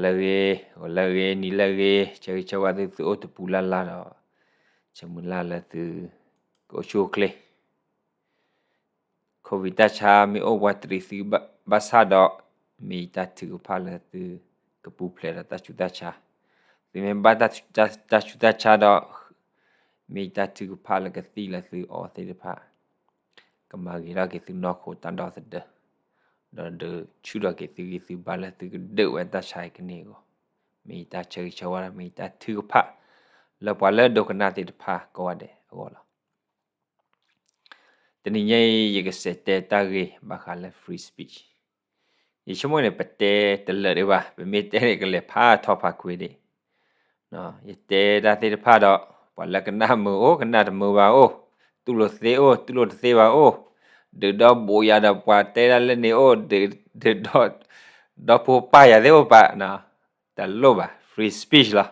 လၢဂ့ၤ, ဂီၤလၢဂ့ၤ, နံၤလၢဂ့ၤ, ဆၢဂ့ၤဆၢဝါသု သုအိၣ်တပူၤလၢ်လၢ်ဒီး ဆၢမုၢ်လၢ်လၢသုကအိၣ်ဆူၣ်အိၣ်ချ့ COVID တၢ်ဆါမ့ၢ်အိၣ်ပှၤတရံးသုဘၣ်ဆၣ်ဒီး မ့ၢ်ယတၢ်ထုကဖၣ်လၢသုကပူၤဖျဲးဒီးတၢ်ဆူးတၢ်ဆါ, သုမ့ၢ်ဘၣ်တၢ်ဆူးတၢ်ဆါဒီး မ့ၢ်ယတၢ်ထုကဖၣ်လၢကသံၣ်လၢသုအီသ့ၣ်တဖၣ် ကမၤဂ့ၤထီၣ်က့ၤသုနီၢ်ခိတၢ်ဒီသဒၢ, ဒီးဒုးဆူၣ်ထီၣ်က့ၤသုဂံၢ်သုဘါလၢသုကဒုးဝဲတၢ်ဆါဟံၣ်ကန့ၢ်အဂီၢ်, မ့ၢ်ယတၢ်ဆၢဂ့ၤဆၢဝါဒီး မ့ၢ်ယတၢ်ထုကဖၣ် လၢပှၤလၢအဒိကနၣ်သ့ၣ်တဖၣ်ကိးဂၤဒဲးအဂီၢ်လီၤ. တနံၤညါအံၤ ယကစးတဲတၢ်ဂ့ၢ်ဘၣ်ဃးလၢ free speech. ယဆိကမိၣ်န့ၣ် ပတဲတလၢာ်ဒံးဘၣ်, ပမ့ၢ်တဲန့ၣ် ကလဲၤဖးထီဖးခွ့ဒံး. ယတဲတၢ်သ့ၣ်တဖၣ်ဒီး ပှၤလၢကနၣ်မုာ်အိၣ် ကနၣ်တမုာ်ဘၣ်အိၣ်, တူၢ်လိာ်သ့အိၣ် တူၢ်လိာ်တသ့ဘၣ်အိၣ်, ဒုးဒီဘူးယၤဒီးပှၤတဲဒၣ်လၢန့ၣ်အိၣ်, ဒုးဒီ ဒီဖိပၢ်ယၤသ့ၣ်အိၣ်ပာ်, တလိၣ်ဘၣ်, free speech လီၤ.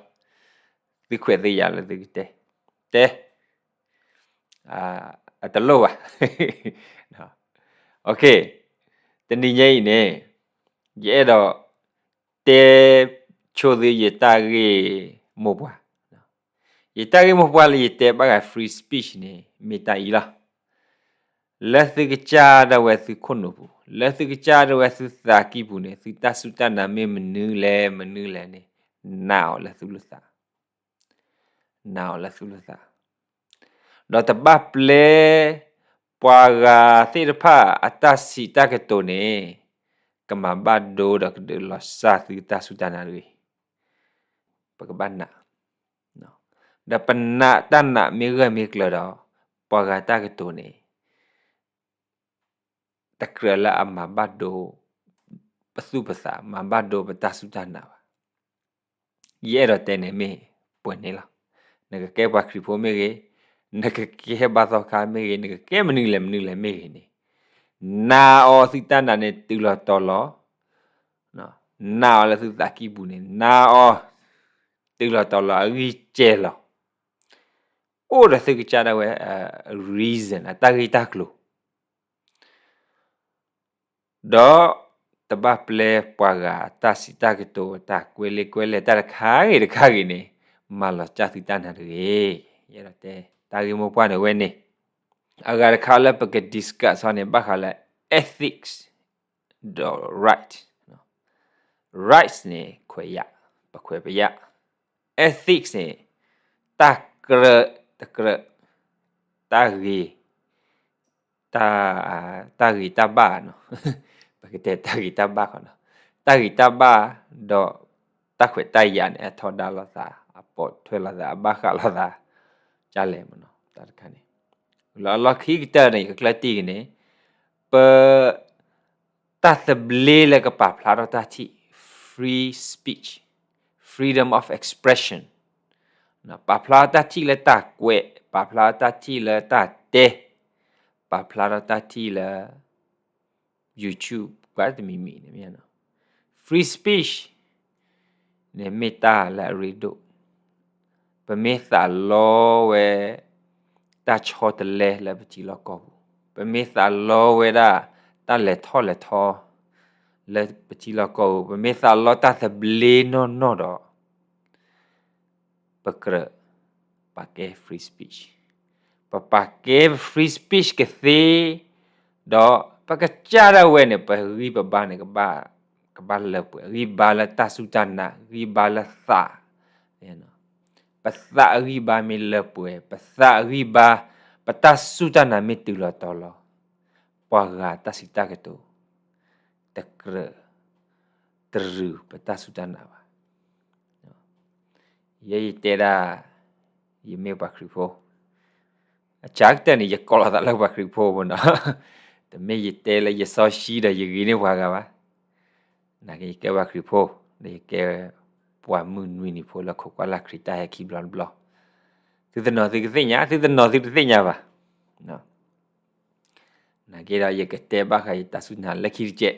သုခွဲးသုယာ်လၢသုကတဲ, တဲ အတလိၣ်ဘၣ်. Okay, တနံၤညါအံၤန့ၣ် ယအဲၣ်ဒိးတဲဆိသုယတၢ်ဂ့ၢ်မိၢ်ပှၢ်, ယတၢ်ဂ့ၢ်မိၢ်ပှၢ်လၢယတဲဘၣ်ဃး free speech န့ၣ် မ့ၢ်တၢ်အံၤလီၤ. လၢသုကစၢ်ဒၣ်ဝဲသုခိၣ်နူာ်ပူၤ, လၢသုကစၢ်ဒၣ်ဝဲသုသးကံၢ်ပူၤန့ၣ် သုတၢ်စူၢ်တၢ်နာ်မ့ၢ်မနုၤလဲၣ်မနုၤလဲၣ်န့ၣ် နာ်အီၤလၢသုလိာ်သး, နာ်အီၤလၢသုလိာ်သး, ဒီးတဘၣ်ပျဲ ပှၤဂၤသ့ၣ်တဖၣ်အတၢ်စံးတၢ်ကတိၤန့ၣ် ကမၤဘၣ်ဒိဒီးကဒုးလီၤစၢ်သုတၢ်စူၢ်တၢ်နာ်တဂ့ၤ. ပကဘၣ်နာ်, ဒီးပနာ်တၢ်နာ်မ့ၢ်ဂၢၢ်မ့ၢ်ကျၢၤဒီး ပှၤဂၤတၢ်ကတိၤန့ၣ် တကြၢးလၢအမၤဘၣ်ဒိပသူၣ်ပသး မၤဘၣ်ဒိပတၢ်စူၢ်တၢ်နာ်ဘၣ်. ယအဲၣ်ဒိးတဲန့ၣ်မ့ၢ်ပှဲၤန့ၣ်လီၤ. နကကဲပှၤခရံာ်ဖိမ့ၢ်ဂ့ၤ, နကကဲဘါသီခါမ့ၢ်ဂ့ၤ, နကကဲမနုၤလဲၣ်မနုၤလဲၣ်မ့ၢ်ဂ့ၤန့ၣ်, နာ်အီၤသုတၢ်နာ်န့ၣ်တုၤလီၤတီၤလီၤ, နာ်အီၤလၢသုသးကံၢ်ပူၤန့ၣ် နာ်အီၤတုၤလီၤတီၤလီၤ အဂံၢ်စဲၤလီၤ. အိၣ်ဒီးသုကစၢ်ဒၣ်ဝဲ reason အတၢ်ဂ့ၢ်တၢ်ကျိၤ ဒီးတဘၣ်ပျဲပှၤဂၤအတၢ်စံးတၢ်ကတိၤ တၢ်ကွဲးလ့ကွဲးလဲၣ် တၢ်တခါဂ့ၤတခါဂ့ၤန့ၣ် မၤလီၤစၢ်သုတၢ်နာ်တဂ့ၤ. ယအဲၣ်ဒိးတဲ တၢ်ဂ့ၢ်မိၢ်ပှၢ်န့ၣ်ဝဲန့ၣ်, အဂၤတခါလၢပက discuss အီၤန့ၣ်ဘၣ်ဃးလၢ ethics ဒီး right, rights န့ၣ် ခွဲးယာ်, ပခွဲးပယာ်, ethics န့ၣ် တၢ်ကြၢးတကြၢး, တၢ်ဂ့ၤ တၢ်ဂ့ၤတၢ်ဘၣ်နီၤ, ပကတဲတၢ်ဂ့ၤတၢ်ဘၣ်ဃီနီၤ, တၢ်ဂ့ၤတၢ်ဘၣ်ဒီး တၢ်ခွဲးတၢ်ယာ်န့ၣ် အထီဒါလိာ်သး, အပိာ်ထွဲလိာ်သး, အဘၣ်ဃးလိာ်သး, ကလဲၣ်မနီၤ တၢ်တခါန့ၣ်, လၢအလီၢ်ခံကတၢၢ်န့ၣ် ယကကျၢၢ်တံၢ်က့ၤန့ၣ်, ပ တၢ်သဘျ့လၢကပာ်ဖျါထီၣ်တၢ်ထံၣ်, free speech, freedom of expression, ပာ်ဖျါထီၣ်တၢ်ထံၣ်လၢတၢ်ကွဲး, ပာ်ဖျါထီၣ်တၢ်ထံၣ်လၢတၢ်တဲ, ပာ်ဖျါထီၣ်တၢ်ထံၣ်လၢ YouTube ပှၤတမံၤမံၤန့ၣ်မ့ၢ်, free speech န့ၣ်မ့ၢ်တၢ်လၢအရ့ဒိၣ်, ပမ့ၢ်သးလီဝဲ တၢ်ဆီတလဲလၢပထံလီၢ်ကီၢ်ပူၤ, ပမ့ၢ်သးလီဝဲဒၣ် တၢ်လဲၤထီၣ်လဲၤထီ လၢပထံလီၢ်ကီၢ်ပူၤ, ပမ့ၢ်သးလီတၢ်သဘျ့နီၢ်နီၢ်ဒီး ပကြၢးပာ်ကဲ free speech, ပပာ်ကဲ free speech ကသ့, ဒီးပကစၢ်ဒၣ်ဝဲန့ၣ် ပဂံၢ်ပဘါန့ၣ် ကဘၣ်လၢပှဲၤ, ဂံၢ်ဘါလၢတၢ်စူၢ်တၢ်နာ်, ဂံၢ်ဘါလၢသး, ပသးအဂံၢ်ဘါမ့ၢ်လၢပှဲၤ, ပသးအဂံၢ်ဘါ, ပတၢ်စူၢ်တၢ်နာ်မ့ၢ်တုၤလီၤတီၤလီၤ, ပှၤဂၤတၢ်စံးတၢ်ကတိၤ တကြၢးတရူးပတၢ်စူၢ်တၢ်နာ်ဘၣ်. ယဲယတဲဒၣ် ယမ့ၢ်ပှၤခရံာ်ဖိ, အစှၤကတၢၢ်န့ၣ် ယကိးလီၤသးလၢပှၤခရံာ်ဖိမနီၤ, တမ့ၢ်ယတဲလၢယစီဆှံဒီးယဂ့ၤန့ၢ်ပှၤဂၤဘၣ်. နာ်က့ ယကဲပှၤခရံာ်ဖိ, ဒီးယကဲပှၤမုၢ်နွံနံၤဖိလၢခိးကွၢ်လၢ်ခရံာ်တၢ်ဟဲခံဘျီတဘျီ, သုတနီၤသုကသ့ၣ်ညါ, သုတနီၤသုတသ့ၣ်ညါဘၣ်. နာ်က့ဒီး ယကတဲဘၣ်ဃးယတၢ်စူၢ်တၢ်နာ်လၢခံတကဲး.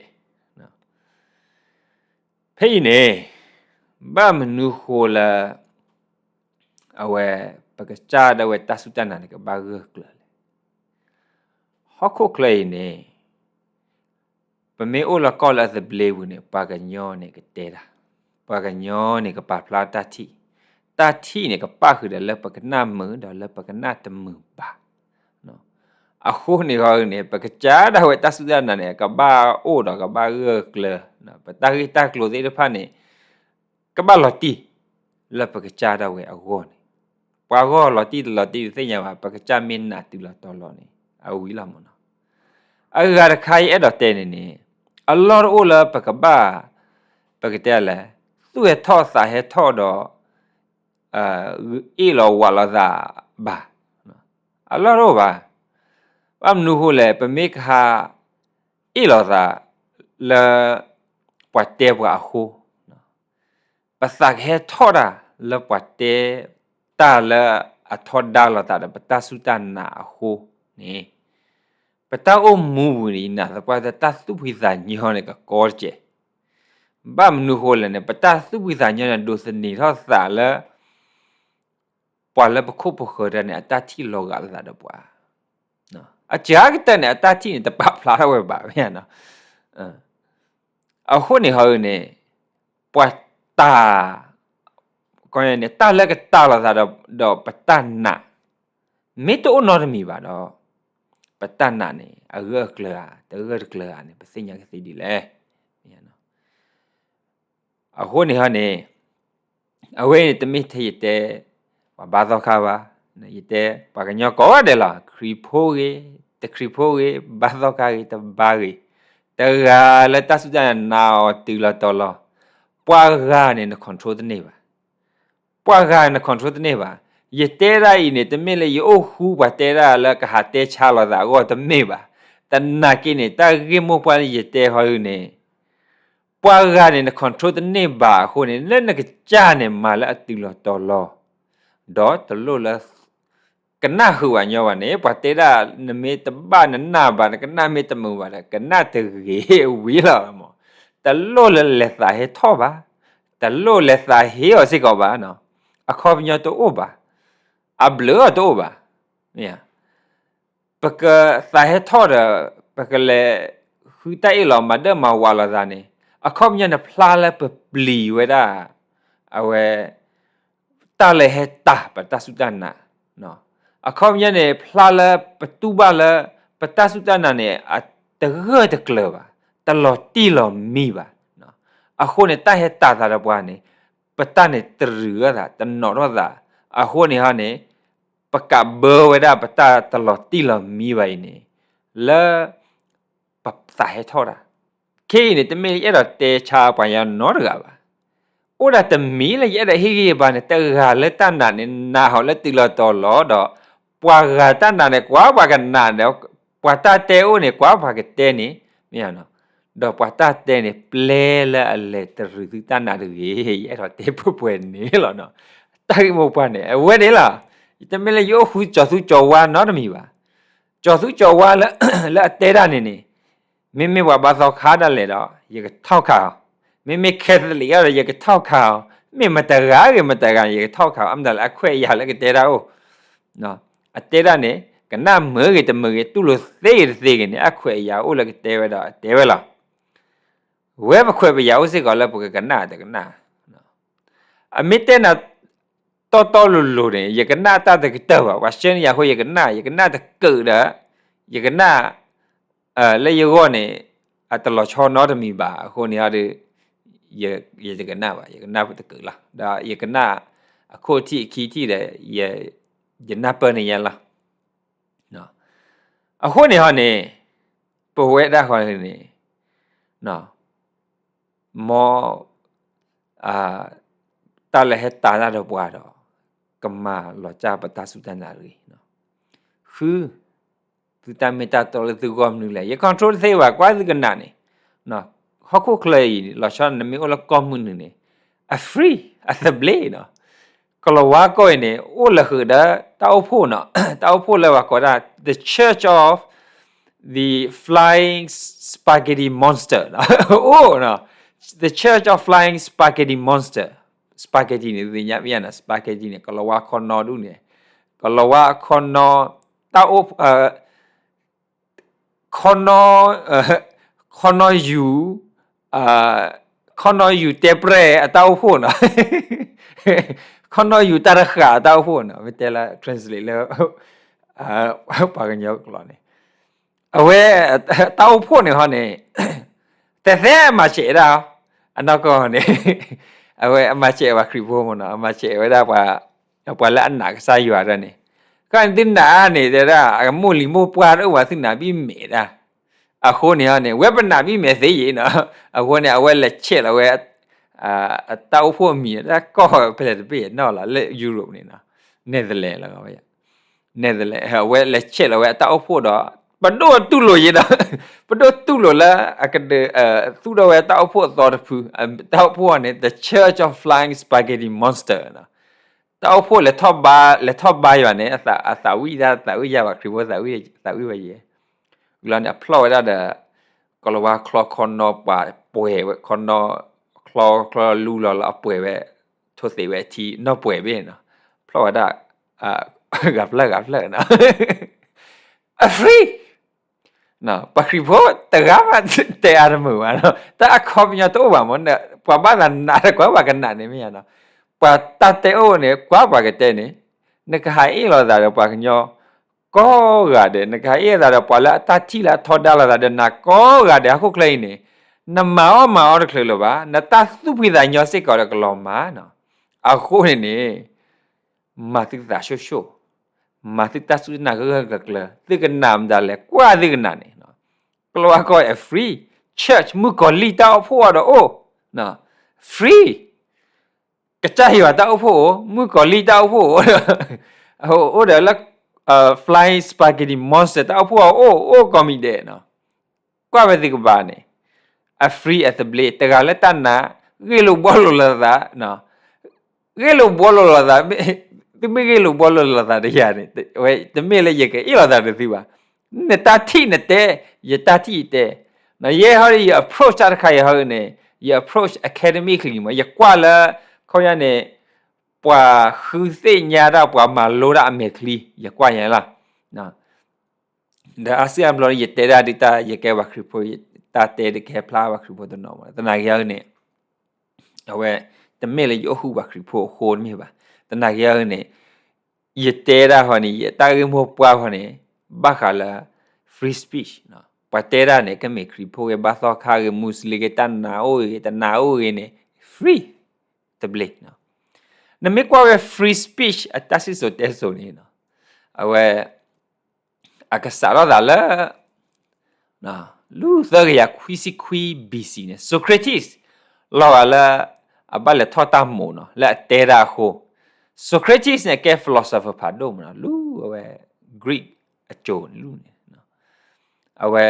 ဖဲအံၤန့ၣ် ဘၣ်မနုၤဃိလၢ အဝဲ ပကစၢ်ဒၣ်ဝဲတၢ်စူၢ်တၢ်နာ်န့ၣ် ကဘၣ်ဂၢၢ်ကျၢၤလဲၣ်. ဟီၣ်ခိၣ်ချၢအံၤန့ၣ် ပမ့ၢ်အိၣ်လၢကီၢ်လၢအသဘျ့ပူၤန့ၣ် ပှၤကညီန့ၣ်ကတဲတၢ်, ပှၤကညီန့ၣ် ကပာ်ဖျါတၢ်ထံၣ်, တၢ်ထံၣ်န့ၣ် ကပၣ်ဃုာ်ဒီးလၢပကနၣ်မုာ်ဒီးလၢပကနၣ်တမုာ်ဘၣ်. အဃိန့ၣ်ဟီန့ၣ် ပကစၢ်ဒၣ်ဝဲတၢ်စူၢ်တၢ်နာ်န့ၣ် ကဘၣ်အိၣ်ဒီးကဘၣ်ဂၢၢ်ကျၢၤ, ပတၢ်ဂ့ၢ်တၢ်ကျိၤသ့ၣ်တဖၣ်န့ၣ် ကဘၣ်လီၤတံၢ်လၢပကစၢ်ဒၣ်ဝဲအဂီၢ်န့ၣ်, ပှၤဂီၢ်လီၤတံၢ်တလီၤတံၢ်တသ့ၣ်ညါဘၣ်, ပကစၢ်မ့ၢ်နာ်တုၤလီၤတီၤလီၤန့ၣ် အဝံၤလီၤမ့ၢ်နီၤ. အဂၤတခါအံၤအဲၣ်ဒိးတဲန့ၣ်န့ၣ် အလီၢ်တအိၣ်လၢပကဘၣ် ပကတဲလဲၣ် သူၣ်ဟဲထီၣ်သးဟဲထီၣ်ဒီး အ့ၣ်လီၤဝးလီၤသးဘၣ်. အလီၢ်တအိၣ်ဘၣ်. ဘၣ်မနုၤဃိလဲၣ်, ပမ့ၢ်ကဟး အ့ၣ်လီၤသး လၢ ပှၤတဲပှၤအဃိ, ပသးကဟဲထီၣ်တၢ်လၢပှၤတဲတၢ်လၢအထီဒါလိာ်သးဒီးပတၢ်စူၢ်တၢ်နာ်အဃိန့ၣ်, ပတၢ်အိၣ်မူပူၤန့ၣ် ယနာ်သပှၢ်တၢ်သူၣ်ဖှံသးညီန့ၣ်ကကီတကဲး. ဘၣ်မနုၤဃိလဲၣ်န့ၣ် ပတၢ်သူၣ်ဖှံသးညီန့ၣ် ဒိးသန့ၤထီၣ်သးလၢ ပှၤလၢပခိၣ်ပဃၢၤတၢ်န့ၣ် အတၢ်ထံၣ်လီၤဂာ်လိာ်သးဒီးပှၤ, အစှၤကတၢၢ်န့ၣ် အတၢ်ထံၣ်န့ၣ် တပာ်ဖျါထီၣ်ဝဲဘၣ်ဝဲနီၤ. အဃိန့ၣ်ဟီန့ၣ် ပှၤတၢ် တၢ်လၢကတၢ်လိာ်သးဒီးပတၢ်နာ် မ့ၢ်တအိၣ်နီတမံၤဘၣ်ဒီး ပတၢ်နာ်န့ၣ် အဂၢၢ်အကျၢၤဧါ တဂၢၢ်တကျၢၤဧါန့ၣ် ပသ့ၣ်ညါကသ့ဒ်လဲၣ်. အဃိန့ၣ်ဟီန့ၣ် အဝဲန့ၣ်တမ့ၢ်ထဲယတဲ ပှၤဘါသီခါဘၣ်, ယတဲပှၤကညီကိးဂၤဒဲးလီၤ, ခရံာ်ဖိဂ့ၤ, တခရံာ်ဖိဂ့ၤ, ဘါသီခါဂ့ၤ, တဘါဂ့ၤ, တဂၤလၢတၢ်စူၢ်တၢ်နာ်နာ်အီၤတုၤလီၤတီၤလီၤ, ပှၤဂၤန့ၣ်န control တန့ၢ်ဘၣ်. ပှၤဂၤန့ၣ် control တန့ၢ်ဘၣ်. ယတဲဒၣ်အံၤန့ၣ် တမ့ၢ်လၢယအိၣ်ဃူပှၤတဲဒၣ်လၢကဟးတဲဆါလိာ်သးအဂီၢ်တမ့ၢ်ဘၣ်. သနာ်က့န့ၣ် တၢ်ဂ့ၢ်မိၢ်ပှၢ်လၢယတဲဟီအံၤန့ၣ် ပှၤဂၤန့ၣ် န control တန့ၢ်ဘၣ်အဃိန့ၣ် လၢနကစၢ်န့ၣ် မၤလၢအတုၤလီၤတီၤလီၤ, ဒီးတလိၣ်လၢ ကနၣ်ဃုာ်ဝဲညီဘၣ်န့ၣ် ပှၤတဲဒၣ် နမ့ၢ်တဘၣ်နနၢ်ဘၣ် နကနၣ်မ့ၢ်တမုာ်ဘၣ်ဒီး ကနၣ်တဂ့ၤဝံၤလီၤမး. တလိၣ်လၢလဲၤသးဟဲထီၣ်ဘၣ်, တလိၣ်လဲၤသးဟ့အီၤစ့ၢ်ကီးဘၣ်, အခီပညီတအိၣ်ဘၣ်, အဘျုးအီၤတအိၣ်ဘၣ်. မ့ၢ် ပကသးဟဲထီၣ်ဒီး ပကလဲၤဃုတၢ်အ့ၣ်လိာ်မၤဒၢၣ်မၤဝးလိာ်သးန့ၣ် အခီပညီန့ၣ်ဖျါလၢပပျံၤဝဲဒၣ် အဝဲ တၢ်လၢဟဲတၢ်ပတၢ်စူၢ်တၢ်နာ်, အခီပညီန့ၣ် ဖျါလၢပတူၢ်ဘၣ်လၢ ပတၢ်စူၢ်တၢ်နာ်န့ၣ် အတဂၢၢ်တကျၢၤဘၣ်, တလီၤတံၢ်လီၤမံဘၣ်. အဃိန့ၣ် တၢ်ဟဲတၢ်သးဒီးပှၤန့ၣ် ပတၢ်န့ၣ်တရုၤအသး တနီၤထီၣ်သး, အဃိန့ၣ်ဟီန့ၣ် ပကးဘၢဝဲဒၣ်ပတၢ်တလီၤတံၢ်လီၤမံဘၣ်အံၤန့ၣ် လၢ ပသးဟဲထီၣ်တၢ်. ခဲအံၤန့ၣ် တမ့ၢ်ယအဲၣ်ဒိးတဲဆါပှၤညီနီတဂၤဘၣ်. အိၣ်ဒၣ်တမံၤလၢယအဲၣ်ဒိးဟ့ၣ်ဂံၢ်ဟ့ၣ်ဘါန့ၣ် တဂၤလၢတၢ်နာ်န့ၣ် နာ်ဟီလၢတုၤလီၤတီၤလီၤဒီး ပှၤဂၤတၢ်နာ်န့ၣ် ကွၢ်ပှၤကနာ်ဒီး ပှၤတၢ်တဲအိၣ်န့ၣ် ကွၢ်ပှၤကတဲန့ၣ် မ့ၢ်ဧါနီၤ, ဒီးပှၤတၢ်တဲန့ၣ် ပျဲလၢအလဲၤတရုၤသုတၢ်နာ်တဂ့ၤ ယအဲၣ်ဒိးတဲပှဲၤပှဲၤန့ၣ်လီၤနီၤ. တၢ်ဂ့ၢ်မိၢ်ပှၢ်န့ၣ် အဝဲန့ၣ်လီၤ. တမ့ၢ်လၢယအိၣ်ဃုကၠီၤသူကၠီၤဝါနီတမံၤဘၣ်. ကၠီၤသူကၠီၤဝါလၢ လၢအတဲဒၣ်န့ၣ်န့ၣ် မ့မ့ၢ်ပှၤဘါသီခါဒၣ်လဲာ်ဒီး ယကထီၣ်ခးအီၤ, မ့မ့ၢ် Catholic ဒီး ယကထီၣ်ခးအီၤ, မ့ၢ်မတဂၤဂ့ၤမတဂၤန့ၣ် ယကထီၣ်ခးအီၤ, အမတၤလဲၣ် အခွဲးအယာ်လၢကတဲဒၣ်အိၣ် အတဲဒၣ်န့ၣ် ကနၣ်မုာ်ဂ့ၤတမုာ်ဂ့ၤ တူၢ်လိာ်သ့ဂ့ၤတသ့ဂ့ၤန့ၣ် အခွဲးအယာ်အိၣ်လၢကတဲဝဲဒီးအတဲဝဲလီၤ. ဝဲပခွဲးပယာ်အိၣ်စ့ၢ်ကီးလၢပကကနၣ်တကနၣ် အမ့ၢ်တဲနၤ တီတီလိၤလိၤန့ၣ် ယကနၣ်တၢ်တကတၢၢ်ဘၣ်, ပှၤဆှၢန့ၢ်ယၤအဃိ ယကနၣ်, ယကနၣ်တကၢၢ်ဒီး ယကနၣ် လၢယဂီၢ်န့ၣ် အတလီၤဆီနီတမံၤဘၣ်. အဃိန့ၣ်ဒီး ယတကနၣ်ဘၣ်, ယကနၣ်တကၢၢ်လီၤ. ဒီးယကနၣ်အခိၣ်ထံးအခံထံးဒီး ယနၢ်ပၢၢ်န့ၢ်ယဲလီၤ. အဃိန့ၣ်ဟီန့ၣ် ပဝဲဒၣ်ဃီန့ၣ် မ် တၢ်လၢဟဲတၢ်တၢ်ဒီးပှၤဒီး ကမၤလီၤစၢ်ပတၢ်စူၢ်တၢ်နာ်တဂ့ၤ. ဃု သုတၢ်မ့ၢ်တၢ်တီလၢသုဂီၢ်မနုၤလဲၣ်, ယ control တသ့ဘၣ်, ကွၢ်သုကနၣ်န့ၣ် ဟီၣ်ခိၣ်ချၢအံၤ လီၤဆီနမ့ၢ်အိၣ်လၢကီၢ်မုၢ်နုာ်န့ၣ် အ free အသဘျ့နီၤ. ကလၤဝါကီၢ်အံၤန့ၣ် အိၣ်လၢဃုာ်ဒီးတၢ်အိၣ်ဖှိၣ်နီၤ, တၢ်အိၣ်ဖှိၣ်လၢပှၤကိးဒၣ် the Church of the Flying Spaghetti Monster အိၣ်နီၤ, the Church of Flying Spaghetti Monster, spaghetti န့ၣ် သ့ၣ်ညါဘၣ်နီၤ, spaghetti န့ၣ် ကလၤဝါခီနီဒူၣ်န့ၣ်, ကလၤဝါခီနီ, တၢ်အိၣ် ခီနီ, ခီနီယူၤ, ခီနီယူၤ ခီနီယူၤတဲပြဲၢ်အတၢ်အိၣ်ဖှိၣ်နီၤ, ခီနီယူၤတၢ်တဃာ်အတၢ်အိၣ်ဖှိၣ်နီၤ, မ့ၢ်တဲလၢ translate လၢ ပှၤကညီကျိာ်န့ၣ်, အဝဲ တၢ်အိၣ်ဖှိၣ်န့ၣ်ဟီန့ၣ် တဲသဲအမၤဆဲးဒၣ်, အနီၢ်ကီၢ်န့ၣ် အဝဲအမၤဆဲးဝဲခရံာ်ဖိမ့ၢ်နီၤ, အမၤဆဲးဝဲဒၣ်ပှၤ ပှၤလၢအနာ်ကစၢ်ယွၤဒၣ်န့ၣ်, ခီန့ၣ်သုနာ်န့ၣ် တဲဒၣ် အမိၢ်လံၤမိၢ်ပှၢ်တအိၣ်ဘၣ် သုနာ်ဘံၣ်မဲာ်ဒၣ်, အဃိန့ၣ်ဟီန့ၣ် ဝဲပနာ်ဘံၣ်မဲာ်သ့ယံၤနီၤ, အဃိန့ၣ် အဝဲလဲၤဆဲးလီၤဝဲ အတၢ်အိၣ်ဖှိၣ်အမံၤ တၢ်ကီၢ်ဖဲလဲၣ်တဘ့ၣ်နီၤလီၤ လၢ Europe န့ၣ်နီၤ, Netherlands လီၤ Netherlands အဝဲလဲၤဆဲးလီၤဝဲအတၢ်အိၣ်ဖှိၣ်ဒီး ပဒိၣ်တူၢ်လိာ်ယံၤဒီး ပဒိၣ်တူၢ်လိာ်လၢအကဒုး သူၣ်ထီၣ်ဝဲတၢ်အိၣ်ဖှိၣ်အသီတဖု, တၢ်အိၣ်ဖှိၣ်န့ၣ် The Church of Flying Spaghetti Monster နီၤ, တၢ်အိၣ်ဖှိၣ်လဲၤထီၣ်ဘါ လဲၤထီၣ်ဘါယွၤန့ၣ် အသးဝံၣ်တၢ်သးဝံၣ်ယၤဘၣ် ခရံာ်ဖိသးဝံၣ်ဝဲယဲၢ်, လီၤန့ၣ် အဖျီၣ်ဝဲဒၣ်ဒီး ကီၤလၤဝါချီခီနီပှၤပှဲၤဝဲ ခီနီ ချီချီလူလီၤလီၤအပှဲၤဝဲ ထိၣ်သ့ၣ်ဝဲအထံနီၢ်ပှဲၤဘ့ၣ်နီၤ, ဖျီၣ်ဝဲဒၣ် ဂၤဖျၢၣ်ဂၤဖျၢၣ်နီၤ အ free ပှၤခရံာ်ဖိတဂၤဘၣ်တဲအါတမုာ်ဘၣ်နီၤ, တၢ်အခီပညီတအိၣ်ဘၣ်မ့ၢ် ပှၤဘၣ်သးနာ်ဒီးကွၢ်ပှၤကနာ်န့ၣ်မ့ၢ်ယါနီၤ, ပှၤတၢ်တဲအိၣ်န့ၣ် ကွၢ်ပှၤကတဲန့ၣ်, နကဟးအ့ၣ်လိာ်သးဒီးပှၤကညီ ကိးဂၤဒဲး နကဟးအ့ၣ်လိာ်သးဒီးပှၤလၢအတၢ်ထံၣ်လၢအထီဒါလိာ်သးဒီးနၤကိးဂၤဒဲး ဟီၣ်ခိၣ်ချၢအံၤန့ၣ်, နမၤအီၣ်မၤအီတချုးလၢၤဘၣ်, နတၢ်သူၣ်ဖှံသးညီစ့ၢ်ကီးဒီးကလီၤမၢ်နီၤ, အဃိန့ၣ်န့ၣ် မၤသုသးဆိၣ်ဆိၣ်, မၤသုတၢ်စူၢ်တၢ်နာ်ဂၢၢ်ဂၢၢ်ကျၢၤကျၢၤ, သုကနာ်မတၤလဲၣ် ကွၢ်သုကနာ်န့ၣ်, ကလီၤဝါကီၢ် free, church မုၣ်ကီၤလံၢ်တၢ်အိၣ်ဖှိၣ်အီၤဒီးအိၣ်, free, ကစၢ်ယွၤတၢ်အိၣ်ဖှိၣ်အိၣ်, မုၣ်ကီၤလံၢ်တၢ်အိၣ်ဖှိၣ်အိၣ်, အိၣ်ဒီးလၢ flying spaghetti monster တၢ်အိၣ်ဖှိၣ်အီၤအိၣ်, အိၣ်ကိးမံၤဒဲးနီၤ, ကွၢ်ဝဲသုကဘၣ်န့ၣ်, အ free အသဘျ့ တဂၤလၢတၢ်နာ်, ဂ့ၢ်လိာ်ဘှီလိာ်လိာ်သး, ဂ့ၢ်လိာ်ဘှီလိာ်လိာ်သး, သုမ့ၢ်ဂ့ၢ်လိာ်ဘှီလိာ်လိာ်သးတယၤန့ၣ်, ဝဲတမ့ၢ်လၢယကအ့ၣ်လိာ်သးဒီးသုဘၣ်, နတၢ်ထံၣ်နတဲ, ယတၢ်ထံၣ်ယတဲ, ယဲဟီဒီးယ approach တၢ်တခါယဟီန့ၣ်, ယ approach academically မး ယကွၢ်လၢ ခီပညီန့ၣ် ပှၤဃုသ့ၣ်ညါတၢ်ပှၤမၤလိတၢ်အမဲာ်ချံ ယကွၢ်ယဲလီၤ, ဒီးအါစုအါဘျီယတဲဒၣ်ဒ်တၢ်ယကဲပှၤခရံာ်ဖိ, တၢ်တဲဒ်ကဟဲဖျါပှၤခရံာ်ဖိတနီၤမး သနာ်က့အန့ၣ်, အဝဲ တမ့ၢ်လၢယအိၣ်ဃုာ်ပှၤခရံာ်ဖိအဃိတမ့ၢ်ဘၣ်, သနာ်က့အန့ၣ်, ယတဲဒၣ်ဃီန့ၣ် ယတၢ်ဂ့ၢ်မိၢ်ပှၢ်ဃီန့ၣ်, ဘၣ်ဃးလၢ free speech ပှၤတဲဒၣ်န့ၣ် ကမ့ၢ်ခရံာ်ဖိဂ့ၤ ဘါသီခါဂ့ၤ Muslim ဂ့ၤ တၢ်နာ်အိၣ်ဂ့ၤ တနာ်အိၣ်ဂ့ၤန့ၣ် free တဘျ့, နမ့ၢ်ကွၢ်ဝဲ free speech အတၢ်စံၣ်စိၤတဲစိၤန့ၣ်, အဝဲ အကစးထီၣ်သးလၢ လူၤသၢကယၤခွံဆံခွံ B C န့ၣ် Socrates လီၤဂာ်လၢ အဘၣ်လဲၤထီၣ်တၢ်မိၣ်နီၤ လၢအတဲဒၣ်အဃိ, Socrates န့ၣ် ကဲ philosopher ဖးဒိၣ်မးနီၤ လူၤအဝဲ Greek အစိၤန့ၣ်လူၤန့ၣ်, အဝဲ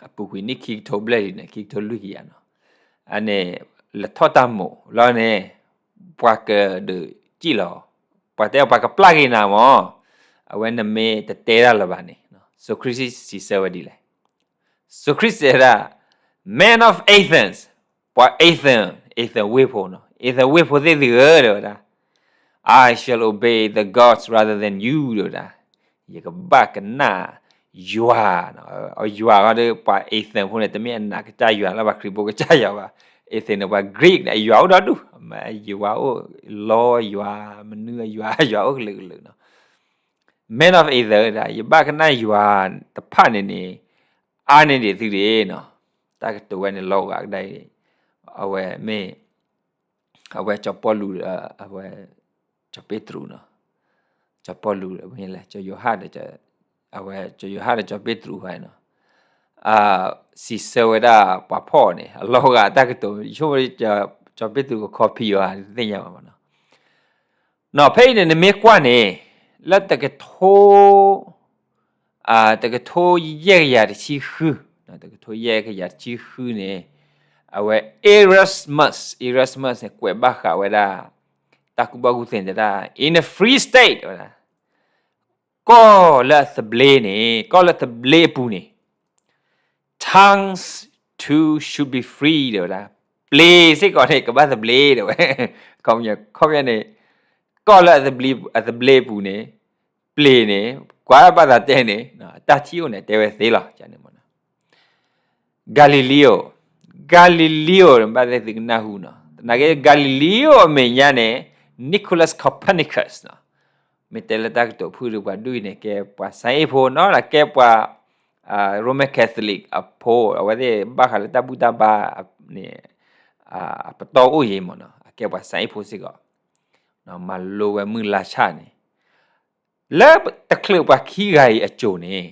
အပူၤကွံာ်နံၣ်ခံကထိဘျဲၣ်လံန့ၣ် ခံကထိလွံၢ်ကယၤနီၤ, အန့ၣ် လဲၤထီၣ်တၢ်မိၣ်လီၤန့ၣ်, ပှၤကဒုးစံၣ်လီၤ, ပှၤတဲပှၤကပျၢ်က့ၤနၤမး, အဝဲနမ့ၢ်တတဲဒၣ်လၢၤဘၣ်န့ၣ်, Socrates စံးဆၢဝဲဒ်လဲၣ်, Socrates တဲဒၣ်, Man of Athens, ပှၤ Athens, Athens ဝ့ၢ်ဖိနီၤ, Athens ဝ့ၢ်ဖိသ့ၣ်သုဧၢ တဲဝဲဒၣ်, I shall obey the gods rather than you တဲဝဲဒၣ်, ယကဘၣ်ကနၣ်ယွၤ, ယွၤဃီဒီး ပှၤ Athens ဖိန့ၣ် တမ့ၢ်အနာ်ကစၢ်ယွၤလၢပှၤခရံာ်ဖိကစၢ်ယွၤဘၣ်, Athens န့ၣ် ပှၤ Greek န့ၣ် အယွၤအိၣ်ဒီဒူၣ်, ယွၤအိၣ်, လီယွၤ, မနုၤအယွၤ, ယွၤအိၣ်ကလုာ်ကလုာ်နီၤ, Man of Athens ဒၣ် ယဘၣ်ကနၣ်ယွၤတဖၣ်န့ၣ်န့ၣ်, အါန့ၢ်ဒံးသုဒၣ်နီၤ, တၢ်ကတိၤဝဲန့ၣ်လီၤဂာ်ကဒါအံၤ, အဝဲမ့ၢ် အဝဲစီၤပီလူး, အဝဲ စီၤပ့းတရူးနီၤ, စီၤပီလူးမ့ၢ်လဲၣ်, စီၤယိၤဟၣ်ဒီး, အဝဲ စီၤယိၤဟၣ်ဒီးစီၤပ့းတရူးဃီနီၤ, စံးဆၢဝဲဒၣ်ပှၤဖီၣ်န့ၣ် အလီၤဂာ်တၢ်ကတိၤ, ဆိကမိၣ် စီၤပ့းတရူးက copy ယိၤဟၣ်သ့ၣ်ညါဘၣ်မးနီၤ, နီၤ ဖဲအံၤန့ၣ် နမ့ၢ်ကွၢ်န့ၣ် လၢတကထိ တကထိယဲၢ်ကယၤတဆံဃု, တကထိယဲၢ်ကယၤတဆံဃုန့ၣ်, အဝဲ Erasmus, Erasmus န့ၣ် ကွဲးဘၣ်ဃးဝဲဒၣ် တၢ်ကူၣ်ဘၣ်ကူၣ်သ့န့ၣ်ဒၣ် in a free state ဝဲဒၣ်, ကီၢ်လၢအသဘျ့န့ၣ်, ကီၢ်လၢသဘျ့အပူၤန့ၣ်, tongues too should be free တဲဝဲဒၣ်, ပျ့ၤစ့ၢ်ကီးန့ၣ် ကဘၣ်သဘျ့တဲဝဲ, ခီပညီန့ၣ်, ကီၢ်လၢအသဘျ့အပူၤန့ၣ်, ပျ့ၤန့ၣ်, ကွၢ်ဘၣ်သးတဲန့ၣ်, တၢ်ထံၣ်အိၣ်န့ၣ် တဲဝဲသ့လီၤန့ၣ်မးနီၤ, Galileo, Galileo ဘၣ်သ့ၣ်သုကနၢ်ဟူနီၤ. သနာ်က့ Galileo အမဲာ်ညါန့ၣ် Nicholas Copernicus နီၤ. မ့ၢ်တဲလၢတၢ်ကတိၤဖုၣ်ဒီးပှၤဒူၣ်အံၤန့ၣ် ကဲပှၤ စၣ်အ့ၣ်ဖိနီၤ, ဒီးကဲပှၤ Roman Catholic အဖိ, အဝဲသ့ၣ်ဘၣ်ဃးလၢတၢ်ဘူၣ်တၢ်ဘါန့ၣ် အပတီၢ်အိၣ်ယံၤမ့ၢ်နီၤ, အကဲပှၤ စၣ်အ့ၣ်ဖိစ့ၢ်ကီး, မၤလိဝဲမုၢ်လါဆၣ်န့ၣ် လၢတချုးပှၤခံဂၤအံၤအစိၤန့ၣ်,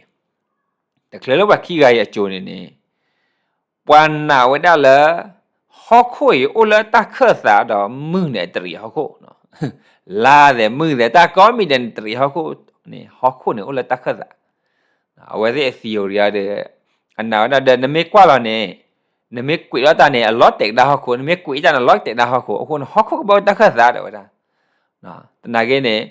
တချုးလၢပှၤခံဂၤအံၤအစိၤန့ၣ်န့ၣ် ပှၤနာ်ဝဲဒၣ်လၢ ဟီၣ်ခိၣ်အံၤအိၣ်လၢတၢ်ခၢၣ်သးဒီးမုၢ်န့ၣ်တရံးဟီၣ်ခိၣ်, လါသဲးမုၢ်သဲးတၢ်ကိးမံၤဒဲးန့ၣ်တရံးဟီၣ်ခိၣ်န့ၣ် ဟီၣ်ခိၣ်န့ၣ်အိၣ်လၢတၢ်ခၢၣ်သး, အဝဲသ့ၣ်အ theory ဒီး အနာ်ဝဲဒၣ်ဒီး နမ့ၢ်ကွၢ်လီၤန့ၣ် နမ့ၢ်ကွံာ်လီၤတၢ်န့ၣ် အလီၤတဲာ်ကဒါဟီၣ်ခိၣ်, နမ့ၢ်ကွံာ်တၢ်န့ၣ် အလီၤတဲာ်ကဒါဟီၣ်ခိၣ်, အဃိန့ၣ် ဟီၣ်ခိၣ်ကဘၣ်အိၣ်တၢ်ခၢၣ်သးတဲဝဲဒၣ်. သနာ်က့န့ၣ်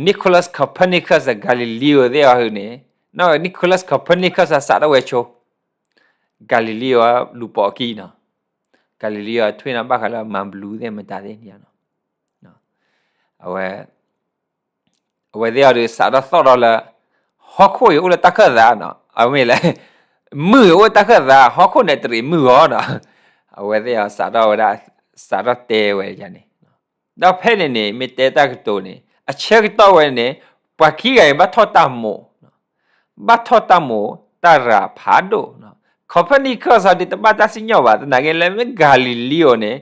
Nicholas Copernicus ဒီး Galileo သ့ၣ်အီၤန့ၣ်, Nicholas Copernicus စးထီၣ်ဝဲဆိ Galileo လူၤပိာ်အခံနီၤ, Galileo ထွံၣ်နီၤဘၣ်ဃးလၢမၤဘျူးသ့ၣ်မတၤသ့ၣ်န့ၣ်နီၤ, အဝဲ အဝဲသ့ၣ်အီၤဒီးစးထီၣ်သီၣ်ဒီးလၢ ဟီၣ်ခိၣ်အံၤအိၣ်လၢတၢ်ခၢၣ်သးနီၤ, အမ့ၢ်လဲၣ် မုၢ်အံၤအိၣ်တၢ်ခၢၣ်သး ဟီၣ်ခိၣ်န့ၣ်တရံးမုၢ်အီၤနီၤ, အဝဲသ့ၣ်အီၤစးထီၣ်ဝဲဒၣ် စးထီၣ်တဲဝဲန့ၣ်, ဒီးဖဲန့ၣ်န့ၣ် မ့ၢ်တဲတၢ်ကတိၤန့ၣ် အဆၢကတီၢ်ဝဲန့ၣ် ပှၤခံဂၤအံၤဘၣ်ထီၣ်တၢ်မိၣ် ဘၣ်ထီၣ်တၢ်မိၣ်တၢ်ရၤဖးဒိၣ်, Copernicus အီၤဒီးတဘၣ်တၢ်စံၣ်ညီၣ်ဘၣ်, သနာ်က့လၢမ့ၢ် Galileo န့ၣ်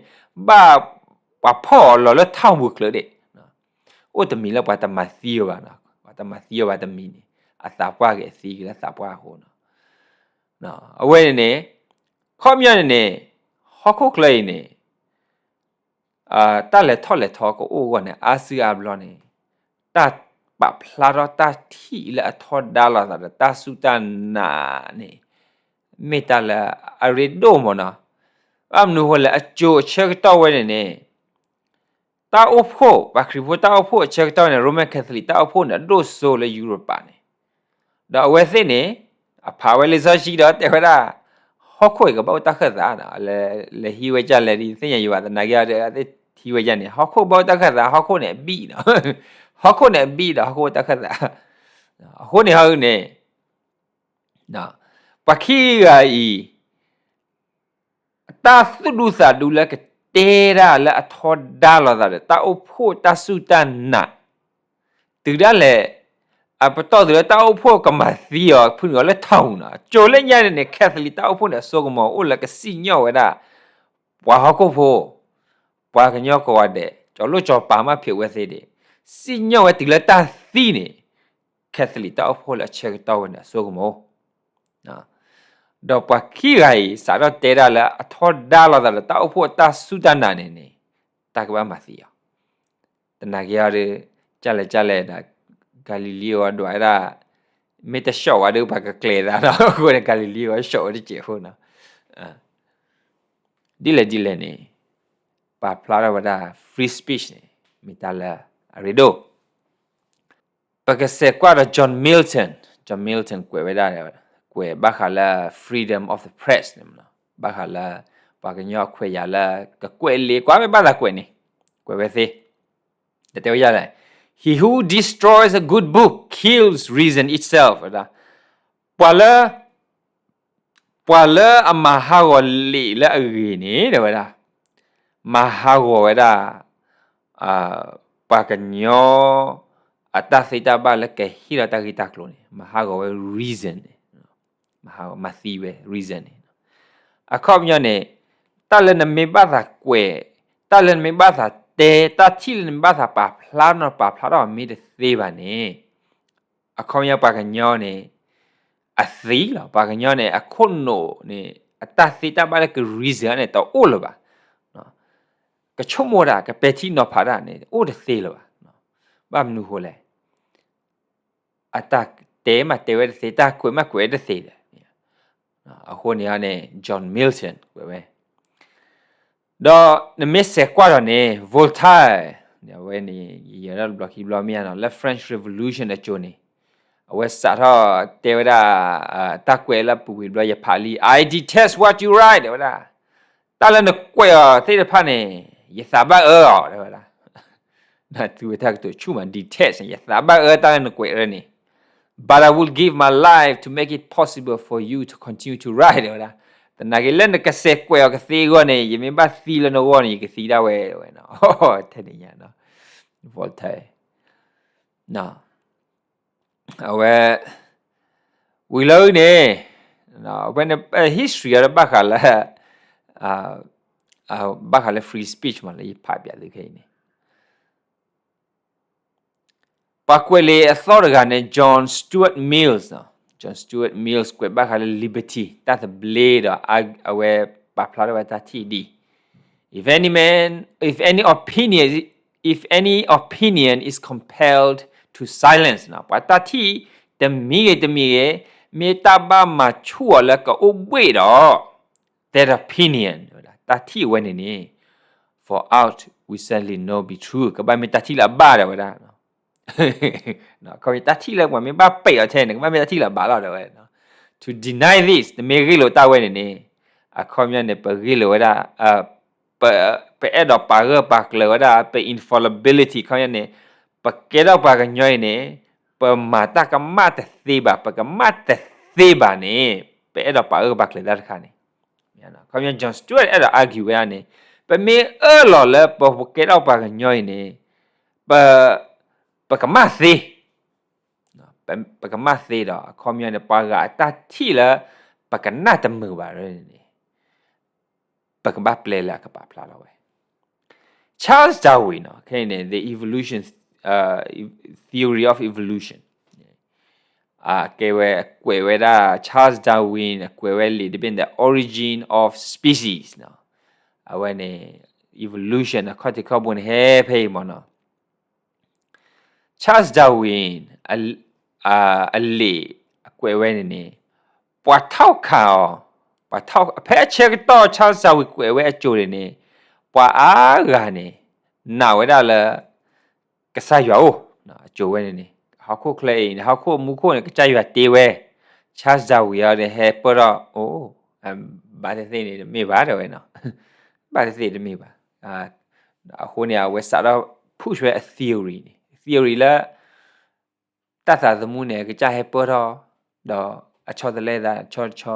ဘၣ်ပှၤဖီၣ်အီၤလီၤလၢထၢ်ပူၤချၢဒၣ်, အိၣ်တမံၤလၢပှၤတမၤသံအီၤဘၣ်, ပှၤတမၤသံအီၤဘၣ်တမံၤန့ၣ် အသးပှၢ်က့ၤအသံက့ၤလၢသးပှၢ်အဃိနီၤ, အဝဲန့ၣ်န့ၣ် ခီပညီန့ၣ်န့ၣ် ဟီၣ်ခိၣ်ချၢအံၤန့ၣ် တၢ်လဲၤထီၣ်လဲၤထီကအိၣ်အဂီၢ်န့ၣ် အါစုအါဘျီန့ၣ် တၢ်ပာ်ဖျါထီၣ်တၢ်ထံၣ်လၢအထီဒါလိာ်သးဒီးတၢ်စူၢ်တၢ်နာ်န့ၣ် မ့ၢ်တၢ်လၢအရ့ဒိၣ်မးနီၤ, ဘၣ်မနုၤအဃိလဲၣ် အစိၤအဆၢကတီၢ်ဝဲန့ၣ်န့ၣ် တၢ်အိၣ်ဖှိၣ် ပှၤခရံာ်ဖိတၢ်အိၣ်ဖှိၣ်အဆၢကတီၢ်န့ၣ် Roman Catholic တၢ်အိၣ်ဖှိၣ်န့ၣ် အဒိၣ်စိလၢယူရပၤန့ၣ်, ဒီးအဝဲသ့ၣ်န့ၣ် အဖးဝဲလံာ်စီဆှံဒီးတဲဝဲဒၣ် ဟီၣ်ခိၣ်အံၤကဘၣ်အိၣ်တၢ်ခၢၣ်သးနီၤ, လဲၤဟံးဝဲဒ်လဲၣ်ဒ်သ့ၣ်ညါယံၤဘၣ်, သနာ်က့ဒီး အသ့ၣ်ထံၣ်ဝဲဒ်န့ၣ် ဟီၣ်ခိၣ်ဘၣ်အိၣ်တၢ်ခၢၣ်သး, ဟီၣ်ခိၣ်န့ၣ်အဘံၣ်နီၤ, ဟီၣ်ခိၣ်န့ၣ်အဘံၣ်ဒီးဟီၣ်ခိၣ်အိၣ်တၢ်ခၢၣ်သး, အဃိန့ၣ်ဟီန့ၣ် ပှၤခံဂၤအံၤ အတၢ်သူၣ်ဒူသးဒူလၢကတဲဒၣ်လၢအထီဒါလိာ်သးဒီး တၢ်အိၣ်ဖှိၣ်တၢ်စူၢ်တၢ်နာ်, တုၤဒၣ်လဲာ် အပတီၢ်တုၤလၢတၢ်အိၣ်ဖှိၣ်ကမၤသံအီၤ ဖုန့ၢ်အီၤလၢထၢ်ပူၤနီၤ, အစိၤလၢညါန့ၣ်န့ၣ် Catholic တၢ်အိၣ်ဖှိၣ်န့ၣ် အစိကမီၤအိၣ်လၢကစံၣ်ညီၣ်ဝဲဒၣ် ပှၤဟီၣ်ခိၣ်ဖိ, ပှၤကညီကိးဂၤဒဲး, ကၠီၤလိၣ်ကၠီၤပၤမးဖံးဝဲသ့ၣ်ဒၣ်, စံၣ်ညီၣ်ဝဲတုၤလၢတၢ်သံန့ၣ် Catholic တၢ်အိၣ်ဖှိၣ်လၢအဆၢကတီၢ်ဝဲန့ၣ် အစိကမီၤ ဒီးပှၤခံဂၤအံၤ စးထီၣ်တဲဒၣ်လၢအထီဒါလိာ်သးဒီးတၢ်အိၣ်ဖှိၣ်အတၢ်စူၢ်တၢ်နာ်န့ၣ်န့ၣ် တၢ်ကဘၣ်မၤသံအီၤ, သနာ်က့အီၤဒီး ကၢ်လဲၣ်ကၢ်လဲၣ်ဒီး Galileo အီၤဒွးဝဲဒၣ် မ့ၢ်တဆီၣ်ဝဲဒီးပှၤကကျဲၤသးဒီး အဃိန့ၣ် Galileo အီၤဆီၣ်ဝဲတစဲးဖိနီၤ, ဒ်လဲၣ်ဒ်လဲၣ်န့ၣ် ပာ်ဖျါထီၣ်ဝဲဒၣ် free speech န့ၣ် မ့ၢ်တၢ်လၢအရ့ဒိၣ် ပကစဲးကွၢ်ဒီး John Milton, John Milton ကွဲးဝဲဒၣ်, ကွဲးဘၣ်ဃးလၢ freedom of the press န့ၣ်, ဘၣ်ဃးလၢ ပှၤကညီအခွဲးယာ်လၢ ကကွဲးလံာ်ကွၢ်မ့ၢ်ဘၣ်သးကွဲးန့ၣ်, ကွဲးဝဲသ့, တဲဝဲဒ်လဲၣ်, He who destroys a good book kills reason itself, ဝဲဒၣ်, ပှၤလၢ ပှၤလၢအမၤဟးဂီၤလံာ်လၢအဂ့ၤန့ၣ် တဲဝဲဒၣ်, မၤဟးဂီၤဝဲဒၣ် ပှၤကညီအတၢ်သ့တၢ်ဘၣ်လၢကဟ့ၣ်လီၤတၢ်ဂ့ၢ်တၢ်ကျိၤန့ၣ် မၤဟးဂီၤဝဲ reason န့ၣ်, မၤသံဝဲ reason န့ၣ်, အခီပညီန့ၣ် တၢ်လၢနမ့ၢ်ဘၣ်သးကွဲး, တၢ်လၢနမ့ၢ်ဘၣ်သးတဲ, တၢ်ထံၣ်လၢနမ့ၢ်ဘၣ်သးပာ်ဖျါနီၤ ပာ်ဖျါထီၣ်မ့ၢ်တသ့ဘၣ်န့ၣ် အခီပညီပှၤကညီန့ၣ် အသံလီၤ. ပှၤကညီန့ၣ် အခိၣ်နူာ်န့ၣ် အတၢ်သ့တၢ်ဘၣ်လၢက reason န့ၣ် တအိၣ်လၢၤဘၣ်. ကဆိကမိၣ်တၢ် ကပဲာ်ထံနီၤဖးတၢ်န့ၣ် အိၣ်တသ့လၢၤဘၣ်. ဘၣ်မနုၤအဃိလဲၣ်. အတၢ်တဲမးတဲဝဲတသ့, တၢ်ကွဲးမးကွဲးဝဲတသ့ဒီး အဃိန့ၣ်န့ၣ် John Milton ကွဲးဝဲ ဒီးနမ့ၢ်စဲးကွၢ်ဒီးန့ၣ် Voltaire အဝဲန့ၣ် ယယဲၤဒၣ်တဘျီခံဘျီမ့ၢ်ဧါနီၤ လၢ French Revolution အစိၤန့ၣ် အဝဲစးထီၣ်တဲဝဲဒၣ် တၢ်ကွဲးလၢပူၤကွံာ်တဘျီ ယဖးလံ I detest what you write တဲဝဲဒၣ် တၢ်လၢနကွဲးအီၤသ့ၣ်တဖၣ်န့ၣ် ယသးဘၣ်အၢအီၤ တဲဝဲဒၣ် နသုဝဲတၢ်ကတိၤဆူၣ်မး detest န့ၣ် ယသးဘၣ်အၢတၢ်လၢနကွဲးအၢန့ၣ် But I will give my life to make it possible for you to continue to write တဲဝဲဒၣ် သနာ်က့လၢနကစဲးကွဲးအီၤကသ့အဂီၢ်န့ၣ် ယမ့ၢ်ဘၣ်သံလၢနဂီၢ်န့ၣ် ယကသံဒၣ်ဝဲဝဲနီၤ. ထဲန့ၣ်ညါနီၤ Voltaire အဝဲ ဝံၤလၢန့ၣ် အဝဲန့ၣ် history အဘၣ်ဃးလၢ ဘၣ်ဃးလၢ free speech မးလၢယဖးပၠးသုခဲအံၤန့ၣ် ပှၤကွဲးလံာ်အသီတဂၤန့ၣ် John Stuart Mill နီၤ. John Stuart Mill ကွဲးဘၣ်ဃးလၢ liberty တၢ်သဘျ့ဒီး အဝဲပာ်ဖျါထီၣ်ဝဲတၢ်ထံၣ်ဒ်အံၤ if any man, if any opinion, if any opinion is compelled to silence နီၤ, ပှၤတၢ်ထံၣ်တမံၤဂ့ၤတမံၤဂ့ၤ မ့ၢ်တၢ်ဘၣ်မၤဆူၣ်အီၤလၢကအိၣ်ဘှ့ၣ်ဒီး that opinion တၢ်ထံၣ်အဝဲန့ၣ်န့ၣ် for aught we certainly know be true ကဘၣ်မ့ၢ်တၢ်ထံၣ်လၢအဘၣ်ဒီးဝဲဒၣ် ခီဖျိတၢ်ထံၣ်လၢပှၤမ့ၢ်ဘၣ်ပဲာ်အီၤထဲန့ၣ် ကဘၣ်မ့ၢ်တၢ်ထံၣ်လၢအဘၣ်လီၤဒီးဝဲ to deny this နမ့ၢ်ဂ့ၢ်လိာ်တၢ်ဝဲန့ၣ်န့ၣ် အခီပညီန့ၣ် ပဂ့ၢ်လိာ်ဝဲဒၣ် ပအဲၣ်ဒိးပာ်ဂၢၢ်ပာ်ကျၢၤဝဲဒၣ် ပ infallibility ခီပညီန့ၣ် ပကဲထီၣ်ပှၤကညီအံၤန့ၣ် ပမၤတၢ်ကမၣ်တသ့ဘၣ် ပကမၣ်တသ့ဘၣ်န့ၣ် ပအဲၣ်ဒိးပာ်ဂၢၢ်ပာ်ကျၢၤတၢ်တခါန့ၣ် ခီပညီ John Stuart အဲၣ်ဒိး argue ဝဲဒၣ်န့ၣ် ပမ့ၢ်အၢၣ်လီၤလၢပကဲထီၣ်ပှၤကညီအံၤန့ၣ် ပကမၣ်သ့ ပကမၣ်သ့ဒီး အခီပညီန့ၣ် ပှၤဂၤအတၢ်ထံၣ်လၢ ပကနၣ်တမုာ်ဘၣ်န့ၣ် ပကဘၣ်ပျဲလၢအကပာ်ဖျါထီၣ်ဝဲ Charles Darwin နီၤ ခဲအံၤန့ၣ် the evolution, theory of evolution ကဲဝဲအကွဲးဝဲဒၣ် Charles Darwin အကွဲးဝဲလံာ်တဘ့ၣ် The Origin of Species နီၤ အဝဲန့ၣ် evolution အခီၣ်ထံးခီၣ်ဘိန့ၣ် ဟဲဖဲအံၤမ့ၢ်နီၤ Charles Darwin အလံာ်အကွဲးဝဲန့ၣ်န့ၣ် ပှၤထီၣ်ခးအီၤ, ဖဲအဆၢကတီၢ် Charles Darwin ကွဲးဝဲအစိၤန့ၣ်န့ၣ် ပှၤအါဂၤန့ၣ် နာ်ဝဲဒၣ်လၢ ကစၢ်ယွၤအိၣ်, အစိၤဝဲန့ၣ်န့ၣ် ဟီၣ်ခိၣ်ချၢအံၤန့ၣ် ဟီၣ်ခိၣ်မူခိၣ်န့ၣ် ကစၢ်ယွၤတ့ဝဲ, Charles Darwin အီၤန့ၣ် ဟဲပၢၢ်ထီၣ်, အိ, ဘၣ်သ့ၣ်သ့ၣ်န့ၣ်တမ့ၢ်ဘၣ်တဲဝဲနီၤ, ဘၣ်သ့ၣ်သ့ၣ်တမ့ၢ်ဘၣ်. အဃိန့ၣ် အဝဲစးထီၣ် push ဝဲအ theory န့ၣ်, theory လၢ တၢ်သးသမူန့ၣ် ကစၢ်ဟဲပၢၢ်ထီၣ်, ဒီးအဆီတလဲသးဆီတဆီ,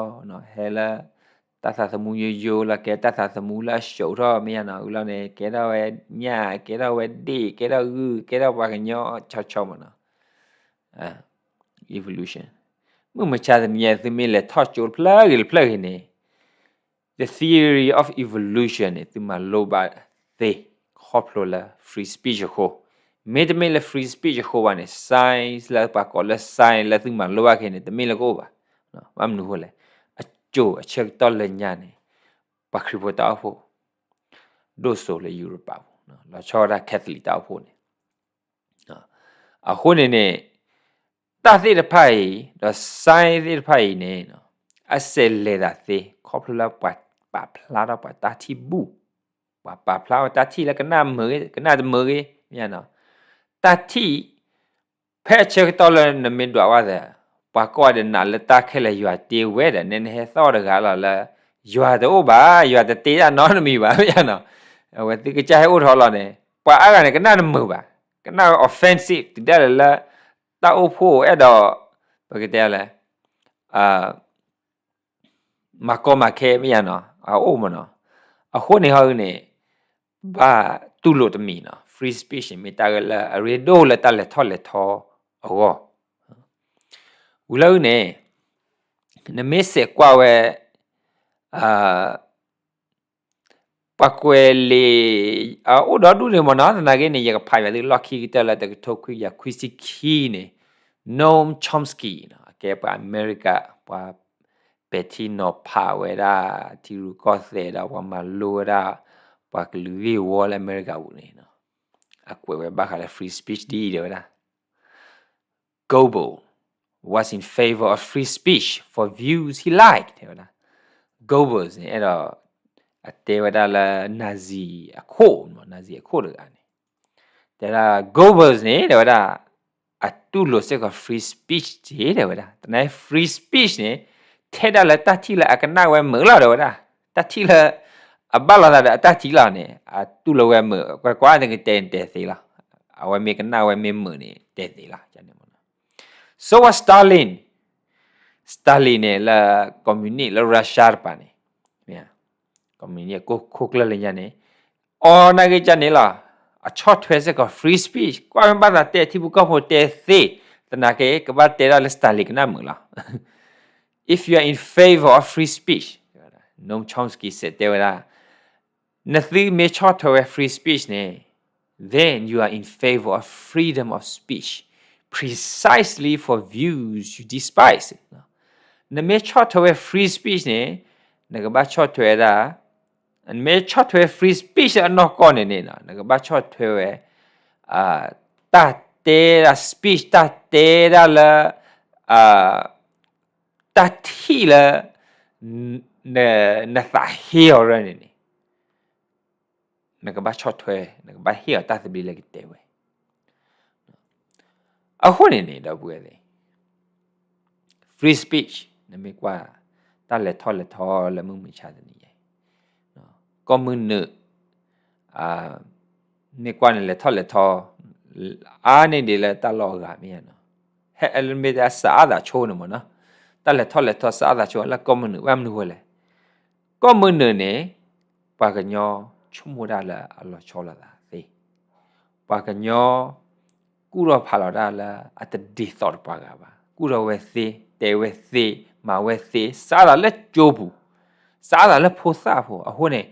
ဟဲလၢ တၢ်သးသမူယိယိလီၤ ကဲတၢ်သးသမူလၢအစိာ်ထီၣ်မ့ၢ်ယါနီၤ, ဝံၤလီၤန့ၣ် ကဲထီၣ်ဝဲညၣ်, ကဲထီၣ်ဝဲဒ့ၣ်, ကဲထီၣ်ဂုၢ်, ကဲထီၣ်ပှၤကညီဆီဆီမ့ၢ်နီၤ. Evolution မုၢ်မဆါတနံၤညါ သုမ့ၢ်လဲၤထီၣ်ကၠိတဖျၢၣ်ဂ့ၤတဖျၢၣ်ဂ့ၤန့ၣ် the theory of evolution န့ၣ် သုမၤလိဘၣ်သ့ ခီဖျိလၢ free speech အဃိ, မ့တမ့ၢ်လၢ free speech အဃိဘၣ်န့ၣ် science လၢပှၤကိးလၢ science လၢသုမၤလိဘၣ်ခဲအံၤန့ၣ် တမ့ၢ်လၢကအိၣ်ဘၣ်. ဘၣ်မနုၤအဃိလဲၣ်, အစိၤအဆၢကတီၢ်လၢညါန့ၣ် ပှၤခရံာ်ဖိတၢ်အိၣ်ဖှိၣ် ဒိၣ်စိလၢယူရပၤပူၤ, လီၤဆီဝဲဒၣ် Catholic တၢ်အိၣ်ဖှိၣ်န့ၣ် အဃိန့ၣ်န့ၣ် တၢ်သ့ၣ်တဖၣ်အံၤ ဒီး science သ့ၣ်တဖၣ်အံၤန့ၣ် အစဲးလဲၤသးသ့ ခီဖျိလၢပှၤပာ်ဖျါထီၣ်ပှၤတၢ်ထံၣ်ဘူၣ်, ပှၤပာ်ဖျါဝဲတၢ်ထံၣ်လၢကနၣ်မုာ်ဂ့ၤ ကနၣ်တမုာ်ဂ့ၤ, တၢ်ထံၣ် ဖဲအဆၢကတီၢ်လၢနမ့ၢ်ဒွးဝဲသး ပှၤကိးဂၤဒဲးနာ်လၢတၢ်ခဲလၢာ်ယွၤတ့ဝဲဒီး နဲနဟဲသီၣ်တဂၤလီၤလၢ ယွၤတအိၣ်ဘၣ်, ယွၤတတ့တၢ်နီတမံၤဘၣ် မ့ၢ်နီၤ. အဝဲသုကစၢ်ဟဲအိၣ်ထီၣ်လီၤန့ၣ် ပှၤအါဂၤန့ၣ် ကနၣ်တမုာ်ဘၣ်, ကနၣ်ဝဲ offensive တုၤဒၣ်လဲာ်လၢ တၢ်အိၣ်ဖှိၣ်အဲၣ်ဒိး ပကတဲလဲၣ် မၤကီမၤခဲ မ့ၢ်ယါနီၤ အအိၣ်မ့ၢ်နီၤ. အဃိန့ၣ်ဟီန့ၣ် ဘၣ်တူၢ်လိာ်တမံၤနီၤ free speech န့ၣ် မ့ၢ်တၢ်ဂ့ၢ်လၢအရ့ဒိၣ်လၢတၢ်လဲၤထီၣ်လဲၤထီအဂီၢ်, ဝံၤလၢန့ၣ် နမ့ၢ်စဲးကွၢ်ဝဲ ပှၤကွဲးလံာ် အအိၣ်ဒီဒူၣ်န့ၣ်မ့ၢ်နီၤ, သနာ်က့န့ၣ် ယကဖးယွၤသုလီၢ်ခံကတၢၢ်လၢတကထိခွံကယၤခွံဆံခံန့ၣ် Noam Chomsky နီၤ, အကဲပှၤအမဲရကၤ ပှၤပဲာ်ထံနီၤဖးဝဲဒၣ် ထံရူၢ်ကီၢ်သဲးဒီးပှၤမၤလိဝဲဒၣ် ပှၤကလုာ်ဂ့ၢ်ဝီလၢအမဲရကၤပူၤန့ၣ် အကွဲးဝဲဘၣ်ဃးလၢ free speech ဒ်အံၤ တဲဝဲဒၣ် Goebbels was in favor of free speech for views he liked တဲဝဲဒၣ်. Goebbels န့ၣ် အဲၣ်ဒိး အတဲဝဲဒၣ်လၢ Nazi အခိၣ်, Nazi အခိၣ်တဂၤန့ၣ် တဲဒၣ် Goebbels န့ၣ် တဲဝဲဒၣ် အတူၢ်လိာ်စ့ၢ်ကီး free speech က့ တဲဝဲဒၣ်. သနာ်က့ free speech န့ၣ် ထဲဒၣ်လၢတၢ်ထံၣ်လၢအကနၣ်ဝဲမုာ်လီၤ တဲဝဲဒၣ်. တၢ်ထံၣ်လၢ အဘၣ်လိာ်သးဒီးအတၢ်ထံၣ်လီၤန့ၣ် အတူၢ်လိာ်ဝဲမုာ်, ကွၢ်ကွၢ်နကတဲန့ၣ်တဲသ့လီၤ. အဝဲမ့ၢ်ကနၣ်ဝဲမ့ၢ်မုာ်န့ၣ် တဲသ့လီၤ. So was Stalin. Stalin န့ၣ် လၢ communist လၢ Russia တပၤန့ၣ် မ့ၢ် ကိးမုၢ်နံၤ ကိးခိၣ်ကျၢၢ်လၢညါန့ၣ် အီၤနာ်က့ၤကန့ၣ်လီၤ. အဆီၣ်ထွဲစ့ၢ်ကီး free speech ကွၢ်မ့ၢ်ဘၣ်သးတဲထံဖိကီၢ်ဖိတဲသ့, သနာ်က့ ကဘၣ်တဲဒၣ်လၢ Stalin ကနၣ်မုာ်လီၤ. If you are in favor of free speech, Noam Chomsky စဲးတဲဝဲဒၣ်, နသုမ့ၢ်ဆီၣ်ထွဲဝဲ free speech န့ၣ် then you are in favor of freedom of speech, precisely for views you despise. နမ့ၢ်ဆီၣ်ထွဲဝဲ free speech န့ၣ် နကဘၣ်ဆီၣ်ထွဲဒၣ်, နမ့ၢ်ဆီၣ်ထွဲ free speech အနီၢ်ကီၢ်န့ၣ်န့ၣ် နကဘၣ်ဆီၣ်ထွဲဝဲ တၢ်တဲဒၣ် speech တၢ်တဲဒၣ်လၢ တၢ်ထံၣ်လၢ နသးဟ့အီၤရၢန့ၣ်န့ၣ် နကဘၣ်ဆီၣ်ထွဲ, နကဘၣ်ဟ့ၣ်အီၤတၢ်သဘျ့လၢကတဲဝဲ. အဃိန့ၣ်န့ၣ် ဒီပုၢ်ဝဲၢ်သ့ၣ်, free speech နမ့ၢ်ကွၢ် တၢ်လဲၤထီၣ်လဲၤထီလၢမုၢ်မဆါတနံၤညါအံၤ, ကီၢ်မုၢ်နုာ် မ့ၢ်ကွၢ်န့ၣ် လဲၤထီၣ်လဲၤထီ အါန့ၢ်ဒံးလၢတၢ်လီၢ်အဂၤမ့ၢ်ဧါနီၤ, ဟဲလၢမ့ၢ်တၢ်စးအါသးဆိန့ၣ်မ့ၢ်နီၤ, တၢ်လဲၤထီၣ်လဲၤထီစးအါသးဆိလၢကီၢ်မုၢ်နုာ် ဘၣ်မနုၤဃိလဲၣ်, ကီၢ်မုၢ်နုာ်န့ၣ် ပှၤကညီဆိကမိၣ်တၢ်လၢအလီၤဆီလိာ်သးသ့, ပှၤကညီ ကူၣ်ထီၣ်ဖးလီၤတၢ်လၢအတဒ်သိးဒီးပှၤဂၤဘၣ်, ကူၣ်ထီၣ်ဝဲသ့, တဲဝဲသ့, မၤဝဲသ့, စးအါသးလၢကၠိပူၤ, စးအါသးလၢဖိသၣ်ဖိ, အဃိန့ၣ်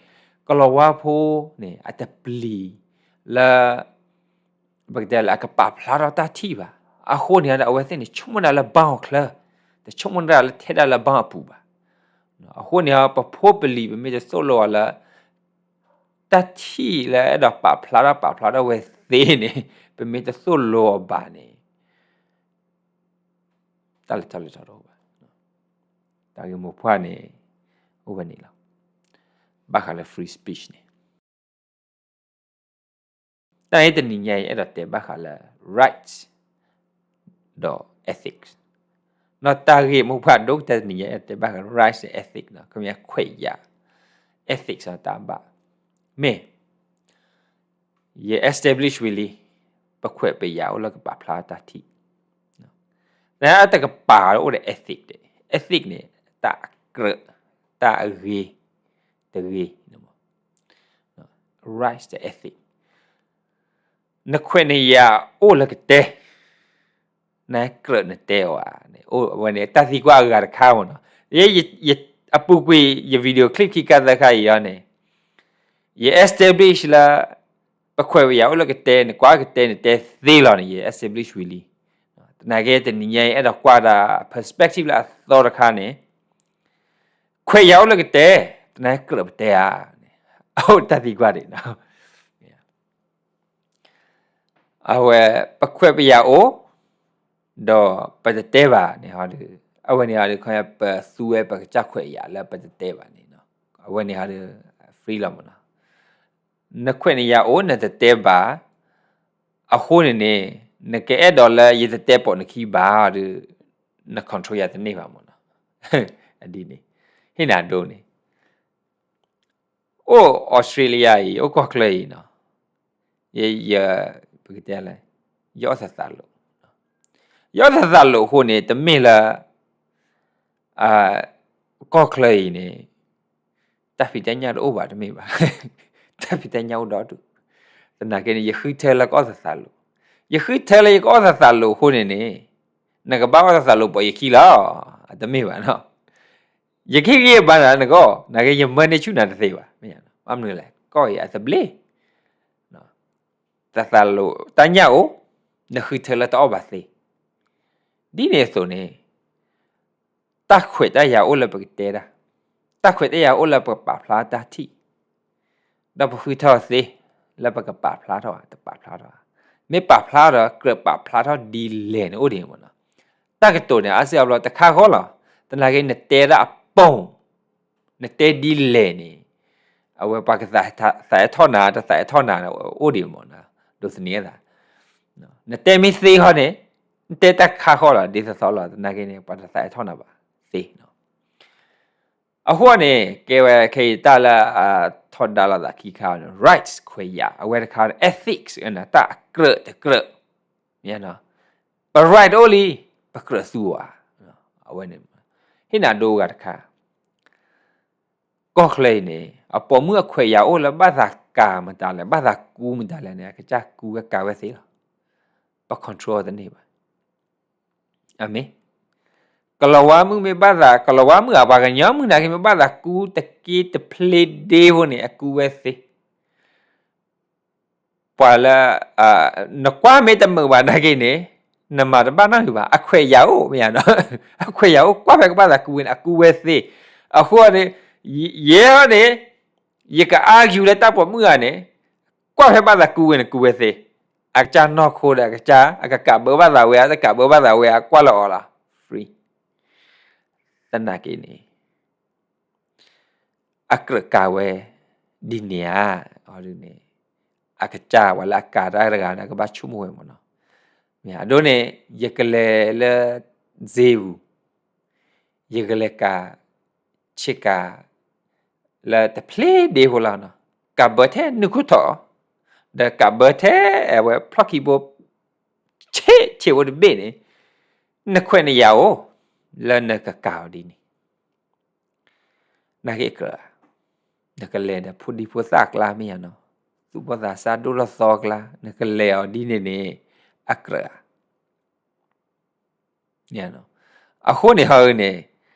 ကလီၤဝါဖိန့ၣ် အတပျံၤလၢ ပကတဲလၢအကပာ်ဖျါထီၣ်တၢ်ထံၣ်ဘၣ်. အဃိန့ၣ်ဒီး အဝဲသ့ၣ်န့ၣ် ဆိကမိၣ်တၢ်လၢဘါအီၤချၢ, တဆိကမိၣ်တၢ်လၢထဲဒၣ်လၢဘါအပူၤဘၣ်. အဃိန့ၣ် ပဖိပလံၤ ပမ့ၢ်တသိၣ်လိအီၤလၢ တၢ်ထံၣ်လၢအဲၣ်ဒိးပာ်ဖျါထီၣ်ပာ်ဖျါထီၣ်ဝဲသ့န့ၣ် ပမ့ၢ်တသိၣ်လိအီၤဘၣ်န့ၣ် တၢ်လဲၤထီၣ်လဲၤထီတအိၣ်ဘၣ်. တၢ်ဂ့ၢ်မိၢ်ပှၢ်န့ၣ် အိၣ်ဝဲန့ၣ်လီၤ. ဘၣ်ဃးလၢ free speech န့ၣ် တၢ်အံၤတနံၤညါအံၤ အဲၣ်ဒိးတဲဘၣ်ဃးလၢ rights ဒီး ethics နီၢ်. တၢ်ဂ့ၢ်မိၢ်ပှၢ်ဒိၣ်ကတၢၢ်တနံၤညါ အဲၣ်ဒိးတဲဘၣ်ဃး rights ဒီး ethics နီၢ်, ခမ့ၢ်ခွဲးယာ် ethics တၢ်ဘၣ်, မ့ၢ် ယ establish ဝံၤလံ, ပခွဲးပယာ်အိၣ်လၢကပာ်ဖျါတၢ်ထံၣ်, နတကပာ်အိၣ်ဒီး ethic ဒီး ethic န့ၣ် တၢ်အကြၢး, တၢ်အဂ့ၤတဂ့ၤ, rights ဒီး ethic နခွဲးနယာ်အိၣ်လၢကတဲ, နကြၢးနတဲအီၤဧါန့ၣ် အိၣ်ဝဲန့ၣ် တၢ်သံကွၢ်အဂၤတခါမ့ၢ်နီၤ. ယ ယ အပူၤကွံာ် ယ video clip ခံခါသၢခါအံၤအံၤန့ၣ် ယ establish လၢ ပခွဲးပယာ်အိၣ်လၢကတဲ နကွၢ်ကတဲ နတဲသ့လီၤန့ၣ် ယ establish ဝံၤလံ. သနာ်က့တနံၤညါအံၤ အဲၣ်ဒိးကွၢ်တၢ် perspective လၢအသီတခါန့ၣ် ခွဲးယာ်အိၣ်လၢကတဲ, သနာ်က့ကြၢးပတဲဧါန့ၣ် အအိၣ်တၢ်သံကွၢ်ဒံးနီၤ. အဝဲ ပခွဲးပယာ်အိၣ် ဒီးပတတဲဘၣ်န့ၣ်ဟီဒီး အဝဲန့ၣ်ဟီဒီး ခီ ပသူဝဲပကစၢ်ခွဲးယာ်လၢပတတဲဘၣ်န့ၣ်နီၤ. အဝဲန့ၣ်ဟီဒီး free လီၤမ့ၢ်နီၤ. နခွဲးနယာ်အိၣ် နတတဲဘၣ် အဃိန့ၣ်န့ၣ် နကအဲၣ်ဒိးလၢယတတဲပိာ်နခံဘၣ်ဒီး န control ယၤတန့ၢ်ဘၣ်မ့ၢ်နီၤ. ဒ်န့ၣ် ဟ့ၣ်နၤဒိန့ၣ် အိၣ်အီစထြ့လယါအံၤ အိၣ်ကီၢ်ချၢအံၤနီၤ, ယ ယ ပကတဲလဲၣ်, ယအီၣ်သးသးလိာ်, ယအီၣ်သးသးလိာ်အဃိန့ၣ် တမ့ၢ်လၢ ကီၢ်ချၢအံၤန့ၣ် တၢ်ဖံးတၢ်ညၣ်တအိၣ်ဘၣ် တမ့ၢ်ဘၣ်, တၢ်ဖံးတၢ်ညၣ်အိၣ်ဒီဒူၣ်, သနာ်က့န့ၣ် ယဃုထၢလၢကအီၣ်သးသးလိာ်, ယဃုထၢလၢယကအီၣ်သးသးလိာ်အဃိန့ၣ်န့ၣ် နကဘၣ်အီၣ်သးသးလိာ်ပိာ်ယခံလီၤ, တမ့ၢ်ဘၣ်နီၤ. ယကဟ့ၣ်ဂံၢ်ဘါနၤနကီၢ် နာ်က့ယမၢန့ၢ်ဆူၣ်နၤတသ့ဘၣ်, ဘၣ်မနုၤလဲၣ် ကီၢ်အံၤအသဘျ့ သးသးလိာ် တၢ်ညၣ်အိၣ် နဃုထၢလၢတအီၣ်ဘၣ်သ့, ဒ်န့ၣ်အသိးန့ၣ် တၢ်ခွဲးတၢ်ယာ်အိၣ်လၢပကတဲတၢ်, တၢ်ခွဲးတၢ်ယာ်အိၣ်လၢပကပာ်ဖျါတၢ်ထံၣ်, ဒီးပဃုထၢအီၤသ့ လၢပကပာ်ဖျါထီၣ်ဧါ တပာ်ဖျါထီၣ်ဧါ, မ့ၢ်ပာ်ဖျါထီၣ် ကြၢးပာ်ဖျါထီၣ်ဒ်လဲၣ်န့ၣ်အိၣ်ဒ်န့ၣ်မ့ၢ်နီၤ. တၢ်ကတိၤန့ၣ် အါစုအါဘျီတခါဃီလီၤ, သနာ်က့နတဲဒၣ်အပိာ် နတဲဒ်လဲၣ်န့ၣ် အဝဲပှၤကသးအဲၣ်ထီၣ်နၤ တသးအဲၣ်ထီၣ်နၤ အိၣ်ဒံးမ့ၢ်နီၤ, ဒိးသန့ၤသး, နတဲမ့ၢ်သ့ဃီန့ၣ် နတဲတၢ်ခါဃီလီၤ ဒ်သိးသိးလီၤ သနာ်က့န့ၣ် ပှၤတသးအဲၣ်ထီၣ်နၤဘၣ်သ့. အဃိန့ၣ် ကဲဝဲခဲအံၤတၢ်လၢအထီဒါလိာ်သးခံခါန့ၣ် rights ခွဲးယာ် အဝဲတခါ ethics တၢ်အကြၢးတကြၢး, ပ right အိၣ်လံ ပကြၢးသူအီၤဧါ, အဝဲန့ၣ် ဟ့ၣ်နၤဒိဂၤတခါ ကီၢ်ချၢအံၤန့ၣ် အပိာ်မုၣ်အခွဲးယာ်အိၣ်လၢဘၣ်သးကၤမတၤလဲၣ်, ဘၣ်သးကူမတၤလဲၣ်န့ၣ် အကစၢ်ကူဝဲကၤဝဲသ့လီၤ. ပ control တန့ၢ်ဘၣ်. အမ့ၢ် ကလီၤဝါမုၣ်မ့ၢ်ဘၣ်သး, ကလီၤဝါမုၣ်ဧါ, ပှၤကညီမုၣ်နာ်က့မ့ၢ်ဘၣ်သးကူတက့တဖျ့ဒ့ဖိန့ၣ် အကူဝဲသ့. ပှၤလၢ နကွၢ်မ့ၢ်တမုာ်ဘၣ်နာ်က့န့ၣ် နမၤတဘၣ်နီတမံၤဘၣ်, အခွဲးယာ်အိၣ်မ့ၢ်ဧါနီၤ, အခွဲးယာ်အိၣ် ကွၢ်ဖဲကဘၣ်သးကူဝဲန့ၣ် အကူဝဲသ့. အဃိန့ၣ် ယဲန့ၣ် ယက argue လၢတၢ်ပိာ်မုၣ်ဂၤန့ၣ် ကွၢ်ဖဲဘၣ်သးကူဝဲန့ၣ် ကူဝဲသ့, အကစၢ်နီၢ်ခိဒီးအကစၢ် အကကးဘၢဘၣ်သးဝဲဧါ တကးဘၢဘၣ်သးဝဲဧါ ကွၢ်လၢအီၤလီၤ free. သနာ်က့န့ၣ် အကြၢးကၤဝဲဒ်န့ၣ်ဧါ, အီၤဒ်န့ၣ် အကစၢ်ဝဲလၢအကၤတၢ်တဂၤန့ၣ် ကဘၣ်ဆိကမိၣ်ဝဲမ့ၢ်နီၤ. မ့ၢ်အဒိန့ၣ် ယကလဲၤလၢ ဈေးပူၤ ယကလဲၤကၤ ဆ့ကၤ လၢတဖျ့ဒ့ဖိလီၤနီၤ, ကးဘၢထဲနုာ်ခိၣ်ထီၣ် ဒီးကးဘၢထဲအဝဲဖျီၣ်ခံဘိ ဆ့ဆ့ဖိတဘ့ၣ်န့ၣ် နခွဲးနယာ်အိၣ် လၢနကကၤအီၤဒ်န့ၣ် နာ်က့အကြၢးဧါ, နကလဲၤဒီးဖိဒံဖိသၣ်အကျါမ့ၢ်ဧါနီၤ, သူၣ်ဘီၣ်သးစၢ်ဒိၣ်ထီၣ်သီအကျါ နကလဲၤအီၤဒ်န့ၣ်န့ၣ် အကြၢးဧါ. အဃိန့ၣ်ဟီန့ၣ်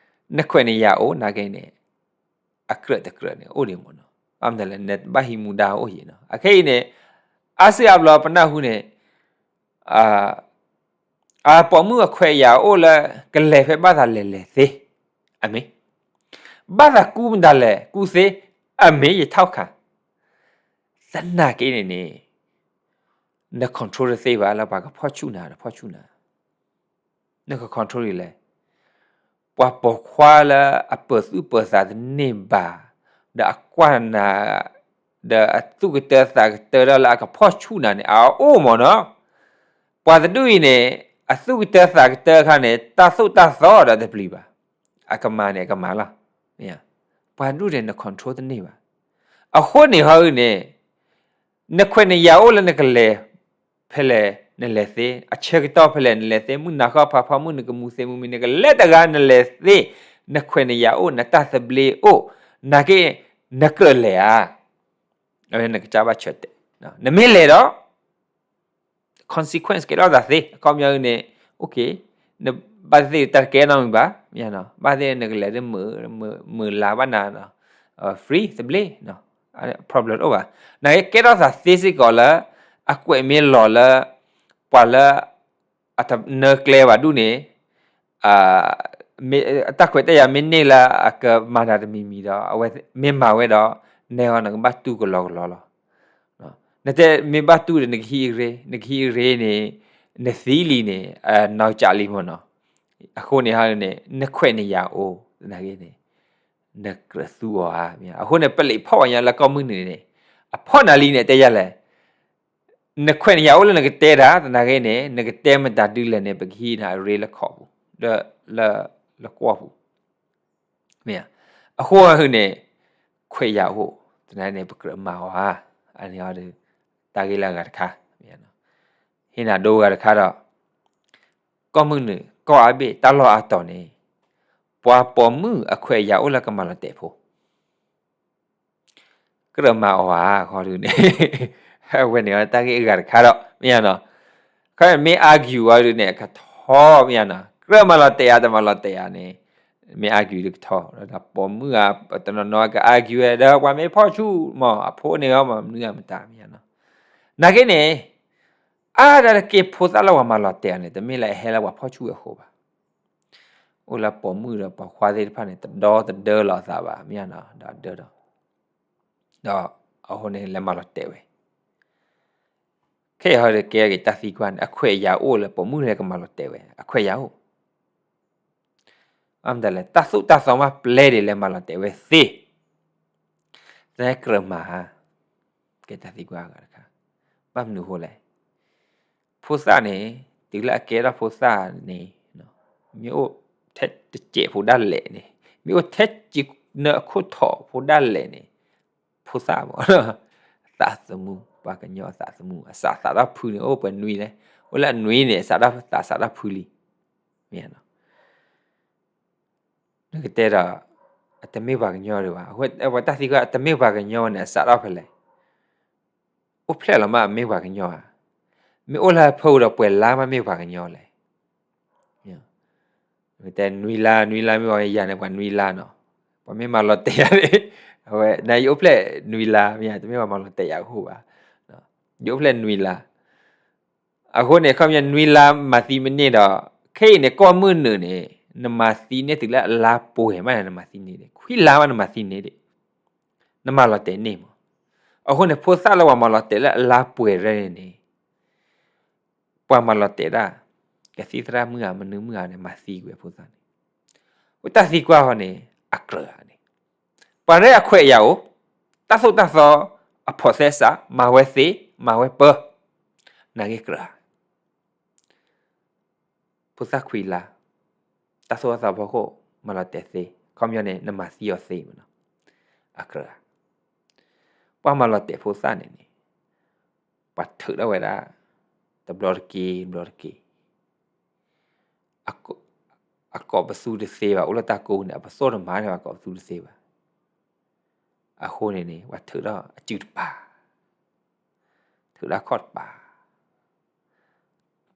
နခွဲးနယာ်အိၣ်နာ်က့န့ၣ် အကြၢးတကြၢးန့ၣ် အိၣ်ဒံးမ့ၢ်နီၤ, ဘၣ်မနုၤလဲၣ် နဘၣ်ဟံးမူဒါအိၣ်ယံၤနီၤ. အခဲအံၤန့ၣ် အါစုအါဘျီပနၢ်ဟူန့ၣ် အပိာ်မုၣ်အခွဲးယာ်အိၣ်လၢ ကလဲၤဖဲဘၣ်သးလဲၤလဲၤသ့, အမ့ၢ် ဘၣ်သးကူမတၤလဲၣ် ကူသ့, အမ့ၢ်ယထီၣ်ခါ, သနာ်က့န့ၣ်န့ၣ် န control တသ့ဘၣ်လၢပှၤကဖီၣ်ဆူၣ်နၤ တဖီၣ်ဆူၣ်နၤ, နက control ဒ်လဲၣ်. ပှၤပိာ်ခွါလၢအပၢၤသူၣ်ပၢၤသးတန့ၢ်ဘၣ်, ဒီးအကွၢ်နၤ ဒီးအသူၣ်ကတၢသးကတၢဒီးလၢအကဖီၣ်ဆူၣ်နၤန့ၣ် အအိၣ်မ့ၢ်နီၤ. ပှၤတဒူၣ်အံၤန့ၣ် အသူၣ်ကတၢသးကတၢအခါန့ၣ် တၢ်သိၣ်တၢ်သီဒီးတပျံၤဘၣ်, အကမၤန့ၣ်အကမၤလီၤ. ပှၤဒူၣ်န့ၣ် န control တန့ၢ်ဘၣ်. အဃိန့ၣ်ဟီန့ၣ် နခွဲးနယာ်အိၣ်လၢနကလဲၤဖဲလဲၣ်နလဲၤသ့, အဆၢကတီၢ်ဖဲလဲၣ်နလဲၤသ့, မုၢ်နၤဃီဖးဖီမုၢ်နကမူသ့မူမံၤ နကလဲၤတဂၤနလဲၤသ့, နခွဲးနယာ်အိၣ် နတၢ်သဘျ့အိၣ်, နာ်က့ နကြၢးလဲၤဧါ, အဝဲနကစၢ်ဘၣ်ဆၢတဲာ်, နမ့ၢ်လဲၤဒီး consequence ကဲထီၣ်သးသ့, အခီပညီန့ၣ် okay, နဘၣ်သ့ၣ်တၢ်တကဲနီတမံၤဘၣ်, မ့ၢ်ဧါနီၤ, ဘၣ်သ့ၣ်နကလဲၤဒ်မုာ်လၤဘၣ်နၤ, free သဘျ့, problem တအိၣ်ဘၣ်. နာ်က့ကဲထီၣ်သးသ့စ့ၢ်ကီးလၢ အကွဲးမ့ၢ်လီၤလၢ ပှၤလၢ အတနၢၤကျဲဘၣ်ဒူၣ်န့ၣ် တၢ်ခွဲးတၢ်ယာ်မ့ၢ်န့ၢ်လၢအကမၤတၢ်တမံၤမံၤဒီး အဝဲမ့ၢ်မၤဝဲဒီး နဲအီၤနကဘၣ်တူၢ်ကလီကလီလီၤ. နတဲမ့ၢ်ဘၣ်တူၢ်ဒီး နကဟံးအရ့, နကဟံးအရ့န့ၣ် နသံလံန့ၣ် နီၢ်ကၠးလံမ့ၢ်နီၤ. အဃိန့ၣ်ဟန့ၣ် နခွဲးနယာ်အိၣ် သနာ်က့န့ၣ် နကြၢးသူအီၤဧါ. အဃိန့ၣ် ပလံးဖီၣ်ပှၤကညီလၢကီၢ်မုၢ်နုာ်န့ၣ် အဖီၣ်နၤလံန့ၣ် တဲယၤလဲၣ် နခွဲးနယာ်အိၣ်လၢနကတဲတၢ် သနာ်က့န့ၣ် နကတဲမတၤဒုလဲၣ်န့ၣ် ပကဟံးနၤအရ့လၢခီပူၤ လၢ လၢကွီၢ်ပူၤ မ့ၢ်ဧါ. အဃိန့ၣ် ခွဲးယာ်အိၣ် သနာ်က့န့ၣ် ပကြၢးမၤအီၤဧါ. အန့ၣ်ဒီး တၢ်ဂ့ၢ်လၢအဂၤတခါ ဟ့ၣ်နၤဒိဂၤတခါဒီး ကီၢ်မုၢ်နုာ် ကီၢ်အါဘ့ၣ် တၢ်လီၢ်အါတီၤန့ၣ် ပှၤပိာ်မုၣ်အခွဲးအယာ်အိၣ်လၢကမၤလီၤတဲာ်ဖိ ကြၢးမၤအီၤဧါ ခီဒုန့ၣ် အဝဲန့ၣ်တၢ်ဂ့ၢ်အဂၤတခါဒီး မ့ၢ်ဧါနီၤ. ခီမ့ၢ် argue အီၤဒုန့ၣ် အကထီ မ့ၢ်ဧါနီၤ. ကြၢးမၤလီၤတဲာ်ဧါ တမၤလီၤတဲာ်ဧါန့ၣ် မ့ၢ် argue ဒုကထီ ဒီးပိာ်မုၣ်ဂၤ တနီၤနီၤက argue ဝဲ ဒီးပှၤမ့ၢ်ဖီၣ်ဆူၣ်မး အဖိန့ၣ်ဂီၢ်မး မနုၤဂၤမတၤ မ့ၢ်ဧါနီၤ. နာ်က့န့ၣ် အါဒၣ်တက့ၢ်ဖိသၣ်လၢပှၤမၤလီၤတဲာ်အီၤန့ၣ် တမ့ၢ်လၢအဟဲလၢပှၤဖီၣ်ဆူၣ်ဝဲအဃိဘၣ်. အိၣ်လၢပိာ်မုၣ်ဒီးပိာ်ခွါသ့ၣ်တဖၣ်န့ၣ် တဒီတဒၢလီၤအသးဘၣ် မ့ၢ်ဧါနီၤ ဒီးအဒၢဒီး ဒီးအဃိန့ၣ်လဲၤမၤလီၤတဲာ်ဝဲ ခဲအံၤဟီဒီးကဲက့ၤတၢ်သံကွၢ်န့ၣ် အခွဲးအယာ်အိၣ်လၢပိာ်မုၣ်လဲၤကမၤလီၤတဲာ်ဝဲ အခွဲးအယာ်အိၣ် အမတၤလဲၣ် တၢ်သိၣ်တၢ်သီမးပျဲဒ်လဲၣ်မၤလီၤတဲာ်ဝဲသ့ သနာ်က့ကြၢးမၤဧါ ကဲတၢ်သံကွၢ်အဂၤတခါ ဘၣ်မနုၤအဃိလဲၣ် ဖိသၣ်န့ၣ် တုၤလၢအကဲထီၣ်ဖိသၣ်န့ၣ် မ့ၢ်အိၣ်ထဲတစဲးဖိဒၣ်လဲာ်န့ၣ် မ့ၢ်အိၣ်ထဲစ့နၢအခိၣ်ထီၣ်ဖိဒၣ်လဲာ်န့ၣ် ဖိသၣ်မ့ၢ် သးသမူ ပှၤကညီအသးသမူ အစးသးထီၣ်ဖုန့ၣ် အိၣ်ပှဲၤနွံလဲၣ် အိၣ်လၢအနွံန့ၣ် စးထီၣ်သးစးထီၣ်ဖုလံ မ့ၢ်ဧါနီၤ နကတဲဒီး အတမ့ၢ်ပှၤကညီဒံးဘၣ်. အဝဲတၢ်သံကွၢ် အတမ့ၢ်ပှၤကညီန့ၣ် အစးထီၣ်ဖဲလဲၣ်. အိၣ်ဖျဲၣ်လီၤမးအမ့ၢ်ပှၤကညီဧါ. မ့ၢ်အိၣ်လၢဖၢပူၤဒီးပှဲၤလါမးမ့ၢ်ပှၤကညီလဲၣ်. တဲနွံလါ နွံလါမ့ၢ်ဝဲယၤန့ၣ် ပှၤနွံလါနီၤ. ပှၤမ့ၢ်မၤလီၤတဲာ်ယၤန့ၣ် အဝဲ နယအိၣ်ဖျဲၣ်နွံလါမ့ၢ်ဧါ, တမ့ၢ်ပှၤမၤလီၤတဲာ်ယၤအဃိဘၣ်. ယအိၣ်ဖျဲၣ်နွံလါ. အဃိန့ၣ် ခီပညီနွံလါမၤသံမ့ၢ်န့ၢ်ဒီး ခဲအံၤန့ၣ် ကီၢ်မုၢ်နုာ်န့ၣ် နမၤသံန့ၢ်တုၤလၢအလါပှဲၤမးန့ၣ် နမၤသံန့ၢ်ဒံး, ခွံလါမးနမၤသံန့ၢ်ဒံး, နမၤလီၤတဲာ်န့ၢ်မး. အဃိန့ၣ် ဖိသၣ်လၢပှၤမၤလီၤတဲာ်လၢအလါပှဲၤရဲန့ၣ်န့ၣ် ပှၤမၤလီၤတဲာ်ဒၣ် ကသံၣ်သရၣ်မုၣ်ဧါ မနုၤမုၣ်ဧါန့ၣ် မၤသံကွံာ်အဖိသၣ်န့ၣ်. အတၢ်သံကွၢ်ဟီန့ၣ် အကြၢးဧါန့ၣ်. ပှၤရဲၣ်အခွဲးယာ်အိၣ်, တၢ်သိၣ်တၢ်သီ အဖိးသဲစး မၤဝဲသ့ မၤဝဲပၢ, နာ်က့ကြၢးဧါ. ဖိသၣ်ခွံလါ, တၢ်သိၣ်တၢ်သီဖီခိၣ် မၤလီၤတဲာ်သ့, ခီပညီန့ၣ် နမၤသံအီၤသ့မးနီၤ. အကြၢးဧါ. ပှၤမၤလီၤတဲာ်ဖိသၣ်န့ၣ်န့ၣ် ပှၤထုးထီၣ်ဝဲဒၣ် တဘျီတက့ၢ် တဘျီတက့ၢ်. အကိးပသူတသ့ဘၣ်, အိၣ်လၢတၢ်ကိးန့ၣ် အပသိၣ်တမၤန့ၢ်ဘၣ် ကိးပသူတသ့ဘၣ်. အဃိန့ၣ်န့ၣ် ပှၤထုးထီၣ်အစုတပၤ, ထုးထီၣ်ခီၣ်တပၤ,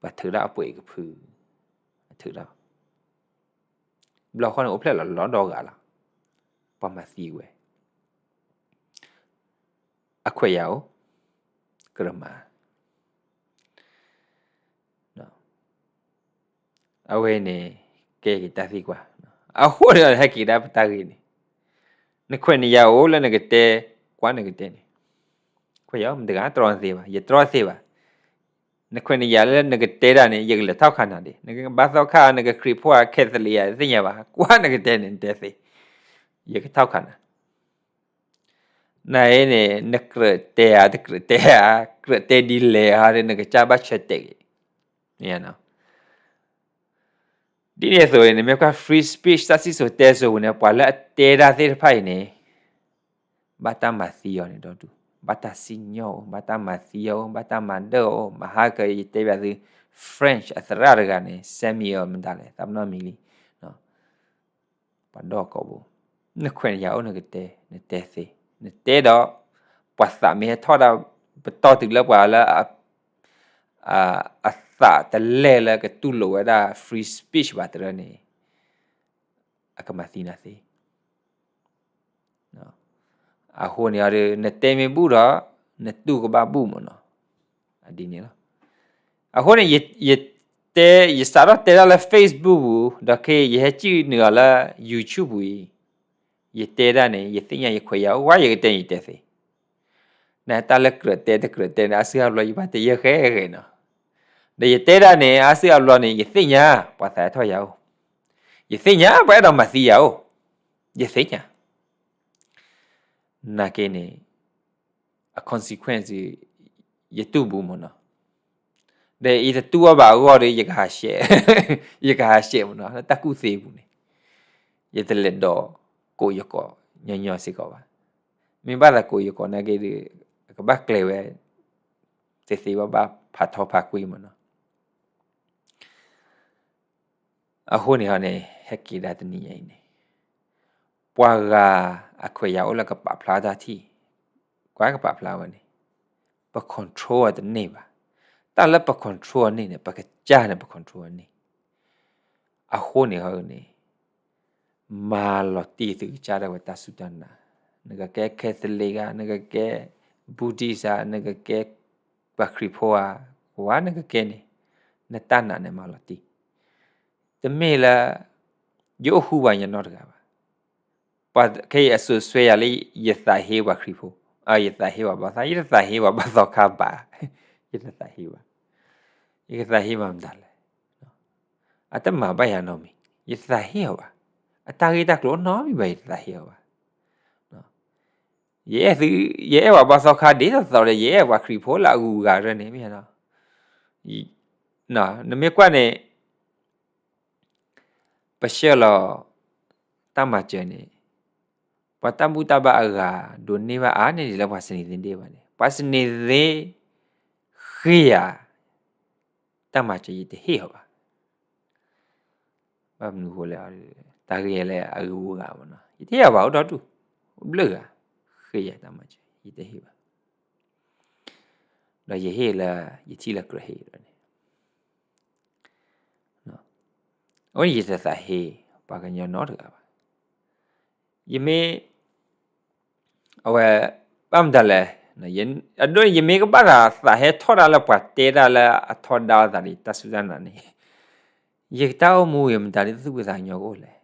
ပှၤထုးထီၣ်အပှ့ၤကဖု, ထုးထီၣ် ဘျီဃီန့ၣ် အိၣ်ဖျဲၣ်လီၤလီၤဒီဂၤလီၤ. ပှၤမၤသံဝဲ, အခွဲးယာ်အိၣ်, ကြၢးမၤ အဝဲန့ၣ် ကဲက့ၤတၢ်သံကွၢ်, အဃိန့ၣ် ဟဲက့ၤဒၣ်ပတၢ်ဂ့ၢ်န့ၣ်, နခွဲးနယာ်အိၣ်လၢနကတဲ, ကွၢ်နကတဲန့ၣ်, ခွဲးယာ်အိၣ် မတၤတဂၤတြီနသ့ဘၣ်, ယတြီသ့ဘၣ်. နခွဲးနယာ်လၢနကတဲတၢ်န့ၣ် ယကလဲၤထီၣ်ခးနၤဒံး, နကဘါသီခါ နကခရံာ်ဖိဧါ ခဲသလံးဧါ တသ့ၣ်ညါဘၣ်, ကွၢ်နကတဲန့ၣ် နတဲသ့, ယကထီၣ်ခးနၤ. နအံၤန့ၣ် နကြၢးတဲဧါ တကြၢးတဲဧါ, ကြၢးတဲဒ်လဲၣ်ဧါဒီး နကစၢ်ဘၣ်ဆၢတဲာ်က့ၤ. ဒ်န့ၣ်အသိးန့ၣ် နမ့ၢ်ကွၢ် free speech တၢ်စံၣ်စိၤတဲစိၤပူၤန့ၣ် ပှၤလၢအတဲတၢ်သ့ၣ်တဖၣ်အံၤန့ၣ် ဘၣ်တၢ်မၤသံအီၤန့ၣ်ဒီဒူၣ်, ဘၣ်တၢ်စံၣ်ညီၣ်အီၤ, ဘၣ်တၢ်မၤသံအီၤ, ဘၣ်တၢ်မၤဒၢၣ်အီၤ, မဟါကယတဲဘၣ်သု French အသရၣ်တဂၤန့ၣ် Samuel မတၤလဲၣ် သးပနီၣ်မံၤလံ ပှၤဒီကီၢ်ပူၤ, နခွဲးနယာ်အိၣ်နကတဲ, နတဲသ့, နတဲဒီး ပှၤသးမ့ၢ်ဟဲထီၣ်ဒၣ် ပတီၢ်တုၤလၢပှၤလၢ အသးတလဲလၢကတူၢ်လိာ်ဝဲဒၣ် free speech ဘၣ်တရၢန့ၣ် အကမၤသံနၤသ့. အဃိန့ၣ်ဒီး နတဲမ့ၢ်ဘူၣ်ဒီး နတူၢ်ကဘၣ်ဘူၣ်မ့ၢ်နီၤ. ဒ်န့ၣ်လီၤ. အဃိန့ၣ် ယတဲ ယစးထီၣ်တဲဒၣ်လၢ Facebook ပူၤ ဒီးခဲအံၤ ယဟဲစံၣ်နုာ်အီၤလၢ YouTube ပူၤအံၤ, ယတဲဒၣ်န့ၣ် ယသ့ၣ်ညါယခွဲးယာ်အိၣ်ဝဲ ယကတဲန့ၣ် ယတဲသ့. နတၢ်လၢကြၢးတဲတကြၢးတဲန့ၣ် အါစုအါဘျီယဘၣ်တဲယဲၢ်ဃဲဃဲနီၤ. ဒီးယတဲဒၣ်န့ၣ် အါစုအါဘျီန့ၣ် ယသ့ၣ်ညါ ပှၤသးဟဲထီၣ်ယၤအိၣ်, ယသ့ၣ်ညါ ပှၤအဲၣ်ဒိးမၤသံယၤအိၣ်, ယသ့ၣ်ညါ. နာ်က့န့ၣ် အ consequence ယတူၢ်ဘူးမ့ၢ်နီၤ. ဒီးယတတူၢ်အီၤဘၣ်အဂီၢ်ဒီး ယကဟးရှဲ, ယကဟးရှဲမ့ၢ်နီၤ လၢတၢ်ကူၣ်သ့ပူၤန့ၣ်, ယတလဲၤဒိးကိးယကိးညီညီစ့ၢ်ကီးဘၣ်. မ့ၢ်ဘၣ်သးကိးယကိးနာ်က့ဒီး အကဘၣ်ကျဲၤဝဲ သ့သ့ဘၣ်ဘၣ်ဖးထီဖးကွံမ့ၢ်နီၤ. အဃိန့ၣ်ဟီန့ၣ် ဟဲက့ၤဒၣ်တနံၤညါအံၤန့ၣ် ပှၤဂၤအခွဲးယာ်အိၣ်လၢကပာ်ဖျါတၢ်ထံၣ်, ကွၢ်ကပာ်ဖျါဝဲန့ၣ် ပ control အီၤတန့ၢ်ဘၣ်. တၢ်လၢပ control အီၤန့ၢ်န့ၣ် ပကစၢ်န့ၣ် ပ control အီၤန့ၢ်. အဃိန့ၣ်ဟီန့ၣ် မၤလီၤတံၢ်သုကစၢ်ဒၣ်ဝဲတၢ်စူၢ်တၢ်နာ်, နကကဲ Catholic ဧါ, နကကဲ Buddhist ဧါ, နကကဲပှၤခရံာ်ဖိဧါ, ဝဲနကကဲန့ၣ် နတၢ်နာ်န့ၣ် မၤလီၤတံၢ်. တမ့ၢ်လၢ ယအိၣ်ဃူဘၣ်ညီနီတဂၤဘၣ်. ပှၤခဲအံၤအစိၤဆွဲယၤလၢ ယသးဟ့ပှၤခရံာ်ဖိ, ယသးဟ့ပှၤဘါသီ, ယတသးဟ့ပှၤဘါသီခါဘၣ်, ယတသးဟ့ဘၣ်. ယကသးဟ့ဘၣ်မတၤလဲၣ်. အတမၤဘၣ်ယၤနီတမံၤ, ယတသးဟ့အီၤဘၣ်. အတၢ်ဂ့ၢ်တၢ်ကျိၤနီတမံၤဘၣ် ယတသးဟ့အီၤဘၣ်. ယအဲၣ်သု, ယအဲၣ်ပှၤဘါသီခါဒ်သိးသိးဒီး ယအဲၣ်ပှၤခရံာ်ဖိလၢအဂုၤအဂၤရၢန့ၣ် မ့ၢ်ဧါ. နမ့ၢ်ကွၢ်န့ၣ် ပဆှၢလီၤ တၢ်မၤစၢၤန့ၣ် ပှၤတၢ်ဘူၣ်တၢ်ဘါအဂၤ ဒိးန့ၢ်ဘၣ်အါန့ၢ်ဒံးလၢပှၤစနံးသ့ၣ်ဒ့ၣ်ဘၣ်န့ၣ် ပှၤစနံးသ့ၣ် ဃ့ယၤ တၢ်မၤစၢၤယတဟ့ၣ်အီၤဘၣ်. ဘၣ်မနုၤဃိလဲၣ်, တၢ်ဂ့ၢ်လၢအဂုၤအဂၤမ့ၢ်နီၤ, ယတဟ့ၣ်အီၤဘၣ်အိၣ်ဒီဒူၣ်, အိၣ်ဘျၢဂၤ, ဃ့ယတၢ်မၤစၢၤ ယတဟ့ၣ်ဘၣ်, ဒီးယဟ့ၣ်လၢ ယထံၣ်လၢကြၢးဟ့ၣ်ဒီးန့ၣ် အဃိန့ၣ်ယတသးဟ့ ပှၤကညီနီတဂၤဘၣ်, ယမ့ၢ် အဝဲ ဘၣ်မတၤလဲၣ်, အဒိ ယမ့ၢ်ကဘၣ်သးဟဲထီၣ်တၢ်လၢပှၤတဲတၢ်လၢအထီဒါအသးဒီး တၢ်စူၢ်တၢ်နာ်န့ၣ်, ယကတၢ်အိၣ်မူယမတၤဒ်သူၣ်ဖှံသးညီကအိၣ်လဲၣ်,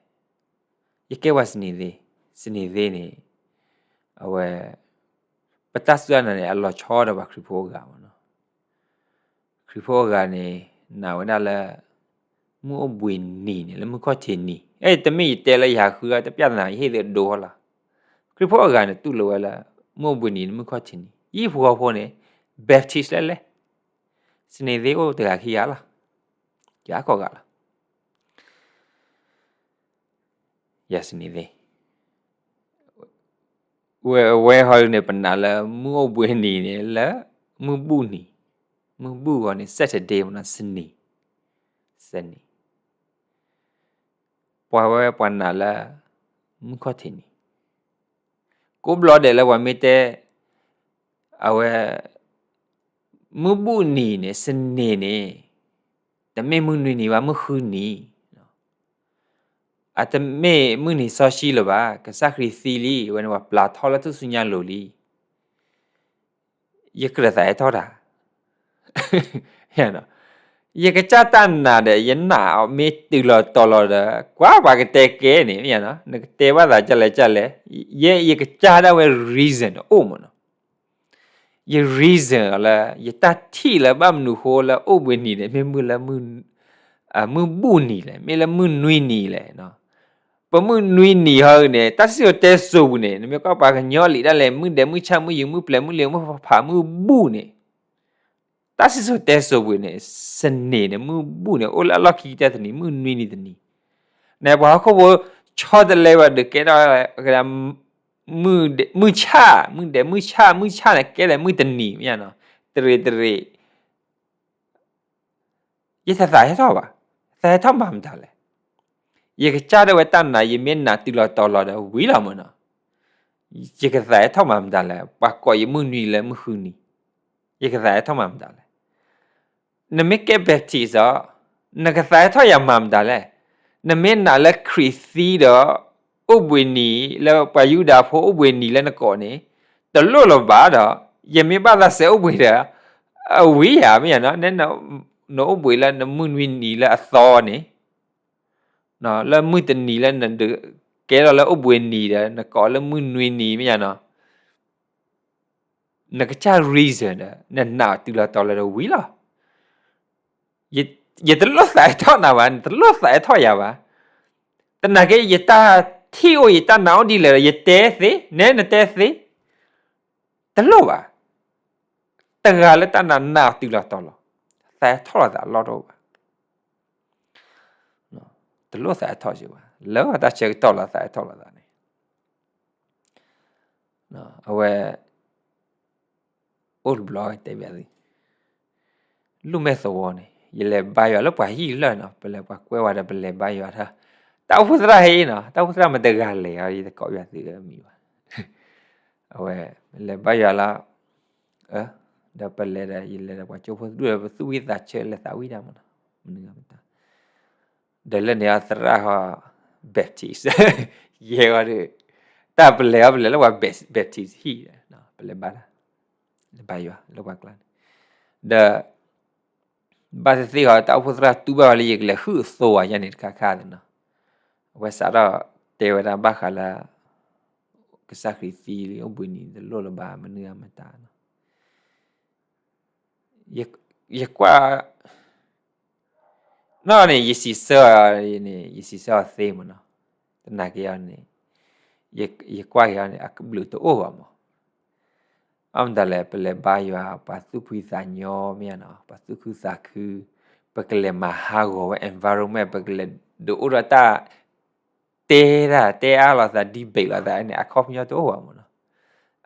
ယကဲပှၤစနေသ့, စနေသ့န့ၣ် အဝဲ ပတၢ်စူၢ်တၢ်နာ်န့ၣ် အလီၤဆီဒီးပှၤခရံာ်ဖိအဂၤမ့ၢ်နီၤ, ခရံာ်ဖိအဂၤန့ၣ် နာ်ဝဲဒၣ်လၢ မုၢ်အိၣ်ဘှံးနံၤန့ၣ် လၢမုၢ်ခီၣ်ထံးနံၤ, အဲ တမ့ၢ်ယတဲလၢယဟးဃုအတပျၢ်သနာ် ယဟ့ၣ်သုအဒိဟီလီၤ, ခရံာ်ဖိအဂၤန့ၣ် တူၢ်လိာ်ဝဲလၢ မုၢ်အိၣ်ဘှံးနံၤန့ၣ် မုၢ်ခီၣ်ထံးနံၤ, ယဟံၣ်ဖိဃီဖိန့ၣ် Baptist လဲၣ်လဲၣ်, စနေသ့အိၣ်တဂၤခံဂၤလီၤ, ယၤကိးဂၤလီၤ ယၤစနေသ့, ဝဲ ဝဲဟီဒုန့ၣ် ပနာ်လၢမုၢ်အိၣ်ဘှံးနံၤန့ၣ် လၢမုၢ်ဘူၣ်နံၤ, မုၢ်ဘူၣ်ဂီၤန့ၣ် Saturday မ့ၢ်နီၤ စနေ, စနေ, ပှၤဝဲပှၤနာ်လၢ မုၢ်ခီၣ်ထံးနံၤ, ကိးဘျီဒဲးလၢပှၤမ့ၢ်တဲ အဝဲ မုၢ်ဘူၣ်နံၤန့ၣ် စနေန့ၣ် တမ့ၢ်မုၢ်နွံနံၤဘၣ် မုၢ်ဃုနံၤ, အတမ့ၢ်မုၢ်နံၤစီဆှံလၢၤဘၣ် ကစၢ်ခရံာ်သံလံ အဝဲန့ၣ်ပှၤပျၢထီၣ်လၢထူၣ်စုညါလိၤလံ, ယကြၢးသးဟဲထီၣ်တၢ် ယကစၢ်တၢ်နာ်ဒီး ယနာ်အီၤမ့ၢ်တုၤလီၤတီၤလီၤဒီး ကွၢ်ပှၤကတဲကဲန့ၣ် မ့ၢ်နီၤ နကတဲဘၣ်သးကလဲၣ်ကလဲၣ်, ယဲယကစၢ်ဒၣ်ဝဲ reason အိၣ်မ့ၢ်နီၤ, ယ reason လၢ ယတၢ်ထံၣ်လၢဘၣ်မနုၤဃိလၢအိၣ်ဘှံးနံၤန့ၣ် မ့ၢ်မုၢ်လၢ မုၢ်ဘူၣ်နံၤလဲၣ် မ့ၢ်လၢမုၢ်နွံနံၤလဲၣ်, ပမုၢ်နွံနံၤဟီန့ၣ် တၢ်စံၣ်စိၤတဲစိၤပူၤန့ၣ် နမ့ၢ်ကွၢ်ပှၤကညီလံာ်ဒၣ်လဲာ် မုၢ်ဒဲးမုၢ်ဆၣ်မုၢ်ယူၤမုၢ်ပျဲၤမုၢ်လ့ၤမုၢ်ဖးဖးမုၢ်ဘူၣ်န့ၣ် တၢ်စံၣ်စိၤတဲစိၤပူၤန့ၣ် စနေန့ၣ် မုၢ်ဘူၣ်န့ၣ် အိၣ်လၢအလီၢ်ခံကတၢၢ်တနံၤ မုၢ်နွံနံၤတနံၤ, နပှၤဟီၣ်ခိၣ်ဖိဆီတလဲဝဲဒီးကဲထီၣ် မုၢ်ဆၣ် မုၢ်ဒဲးမုၢ်ဆၣ် မုၢ်ဆၣ်န့ၣ် ကဲဒီးမုၢ်တနံၤ မ့ၢ်နီၤ, တရံးတရံး ယတသးဟဲထီၣ်ဘၣ်, သးဟဲထီၣ်မၤမတၤလဲၣ်, ယကစၢ်ဒၣ်ဝဲတၢ်နာ် ယမ့ၢ်နာ်တုၤလီၤတီၤလီၤဒီးဝံၤလီၤမ့ၢ်နီၤ, ယကသးဟဲထီၣ်မၤမတၤလဲၣ်, ပှၤကိးယမုၢ်နွံလၢမုၢ်ဃုနံၤ, ယကသးဟဲထီၣ်မၤမတၤလဲၣ်, နမ့ၢ်ကဲ Baptist ဒီး နကသးဟဲထီၣ်ယၤမၤမတၤလဲၣ်, နမ့ၢ်နာ်လၢခရံာ်သံဒီး အိၣ်ဘှံးနံၤလၢပှၤယူဒၤဖိအိၣ်ဘှံးနံၤလၢနကိးန့ၣ် တလိၣ်လၢၤဘၣ်ဒီး ယမ့ၢ်ဘၣ်သးစဲးအိၣ်ဘှံးဒီး အဝံၤယၤမ့ၢ်ယၤနီၤ, နအိၣ်ဘှံးလၢနမုၢ်နွံနံၤလၢအသီန့ၣ်, လၢမုၢ်တနံၤလၢနကဲထီၣ်လၢအိၣ်ဘှံးနံၤဒီး နကိးလၢမုၢ်နွံနံၤမ့ၢ်ယၤနီၤ, နကစၢ် reason ဒီး နနာ်တုၤလီၤတီၤလီၤဒီးဝံၤလီၤ. ယတလိၣ်သးဟဲထီၣ်နၤဘၣ်, နတလိၣ်သးဟဲထီၣ်ယၤဘၣ်. သနာ်က့ ယတၢ်ထံၣ်အိၣ် ယတၢ်နာ်အိၣ်ဒ်လဲၣ်ဒီး ယတဲသ့, နဲနတဲသ့, တလိၣ်ဘၣ်. တဂၤလၢတၢ်နာ်နာ်တုၤလီၤတီၤလီၤ, သးဟဲထီၣ်လိာ်သးအလီၢ်တအိၣ်ဘၣ်. တလိၣ်သးဟဲထီၣ်စ့ၢ်ဘၣ်, လၢတၢ်ဆၢကတီၢ်လီၤသးဟဲထီၣ်လိာ်သးန့ၣ် အဝဲ အိၣ်တဘျီတဲဘၣ်သု, လူၢ်မဲာ်သဝီန့ၣ် ယလဲၤဘါယွၤလၢပှၤဟံၣ်လၢာ်နီၤ, ပလဲၤပှၤကွဲဝဲဒီးပလဲၤဘါယွၤထၢ, တၢ်အိၣ်ဖှိၣ်သရၣ်ဟဲအံၤနီၤ, တၢ်အိၣ်ဖှိၣ်သရၣ်မတၤတဂၤလဲၤအီၤ ယတကိးယွၤသုအမံၤဘၣ်. အဝဲ လဲၤဘါယွၤလၢ ဒီးပလဲၤဒီး ယလဲၤဒီးပှၤကၠိဖိတဒူၣ်ဒီး ပသူၣ်ဝံၣ်သးဆၢလဲၤသးဝံၣ်တၢ်မးနီၤ, မနုၤမတၤ ဒီးလၢန့ၣ်အသရၣ်ဟီ Baptist ယဲၢ်ဂီၤဒီး တၢ်ပလဲၤအီၤပလဲၤလၢပှၤ Baptist ဟံၣ်, ပလဲၤဘါတၢ်, လဲၤဘါယွၤလၢပှၤကျါန့ၣ်, ဒီး ဘၣ်သ့ၣ်သ့ၣ်ဃီ တၢ်အိၣ်ဖှိၣ်သရၣ်တူၢ်ဘၣ်ဝဲလၢယကလဲၤဟုၣ်အသိးဝဲယဲန့ၣ်တခါခါသ့ၣ်နီၤ, အဝဲစးထီၣ်တဲဝဲဒၣ်ဘၣ်ဃးလၢ ကစၢ်ခရံာ်သံလံ အိၣ်ဘှံးနံၤတလိၣ်လၢၤဘၣ် မနုၤမတၤနီၤ ယကွၢ် နီၢ်န့ၣ် ယစံးဆၢအီၤန့ၣ် ယစံးဆၢအီၤသ့မးနီၤ, သနာ်က့အီၤန့ၣ် ယကွၢ်က့ၤအီၤန့ၣ် အကဘျုးတအိၣ်ဘၣ်မး, အမတၤလဲၣ် ပလဲၤဘါယွၤ ပှၤသူၣ်ဖှံသးညီမ့ၢ်ဧါနီၤ, ပှၤသူၣ်ခုသးခု, ပကလဲၤမၤဟးဂီၤဝဲ environment ပကလဲၤဒုးအိၣ်ဒီးတၢ် တဲတၢ်တဲအါလိာ်သး debate လိာ်သးန့ၣ် အခီပညီတအိၣ်ဘၣ်မးနီၤ,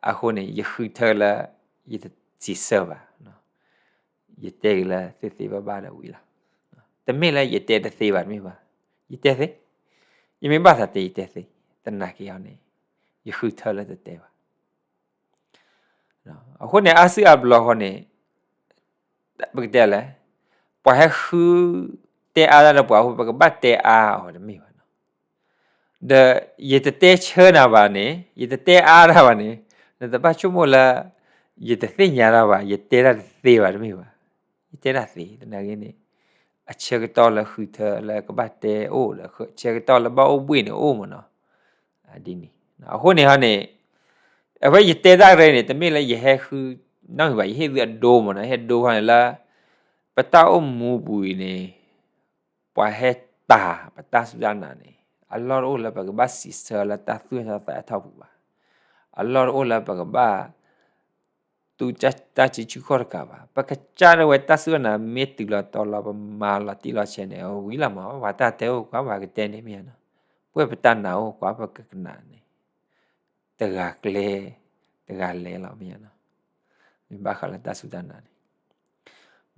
အဃိန့ၣ် ယဃုထၢလၢ ယတစံးဆၢဘၣ် ယတဲက့ၤလၢသ့သ့ဘၣ်ဘၣ်ဒီးဝံၤလီၤ, တမ့ၢ်လၢယတဲတသ့ဘၣ်တမ့ၢ်ဘၣ်, ယတဲသ့, ယမ့ၢ်ဘၣ်သးတဲယတဲသ့ သနာ်က့အီၤန့ၣ် ယဃုထၢလၢတတဲဘၣ်. အဃိန့ၣ် အါစုအါဘျီဃီန့ၣ် ပကတဲလဲၣ်, ပှၤဟဲဃုတဲအါတၢ်ဒီးပှၤအဃိ ပကဘၣ်တဲအါအီၤတမ့ၢ်ဘၣ်နီၤ. ဒီးယတတဲဆၢနၤဘၣ်န့ၣ် ယတတဲအါတၢ်ဘၣ်န့ၣ် နတဘၣ်ဆိကမိၣ်လၢ ယတသ့ၣ်ညါတၢ်ဘၣ် ယတဲတၢ်တသ့ဘၣ်တမ့ၢ်ဘၣ်. ယတဲတၢ်သ့ သနာ်က့န့ၣ် အဆၢကတီၢ်လၢဃုထၢလၢကဘၣ်တဲအိၣ်ဒီး ဆၢကတီၢ်လၢဘၣ်အိၣ်ဘှ့ၣ်န့ၣ်အိၣ်မးနီၤ. ဒ်န့ၣ် အဃိန့ၣ်ဟီန့ၣ် အဝဲယတဲတၢ်ရဲၣ်န့ၣ် တမ့ၢ်လၢယဟဲဃု နီတမံၤဘၣ် ယဟ့ၣ်သုအဒိမးနီၤ ဟ့ၣ်ဒိခီန့ၣ်လၢ ပတၢ်အိၣ်မူပူၤအံၤန့ၣ် ပှၤဟဲတၢ်ပတၢ်စူၢ်တၢ်နာ်န့ၣ် အလီၢ်တအိၣ်လၢပကဘၣ်စံးဆၢလၢတၢ်သူၣ်ထီၣ်သးထီၣ်ပူၤဘၣ်. အလီၢ်တအိၣ်လၢပကဘၣ် တူၢ်တၢ်စုဆူၣ်ခီၣ်တကးဘၣ်. ပကစၢ်ဒၣ်ဝဲတၢ်စူၢ်တၢ်နာ်မ့ၢ်တုၤလီၤတီၤလီၤ ပမၤလီၤတံၢ်လီၤဆဲးန့ၣ် အဝံၤလီၤမး ပှၤတၢ်တဲအိၣ်ကွၢ်ပှၤကတဲန့ၣ်မ့ၢ်နီၤ. ပဝဲပတၢ်နာ်အိၣ်ကွၢ်ပကကနၣ်န့ၣ် တဂၤကျဲ တဂၤလဲၤလီၤမ့ၢ်နီၤ. မ့ၢ်ဘၣ်ဃးလၢတၢ်စူၢ်တၢ်နာ်န့ၣ်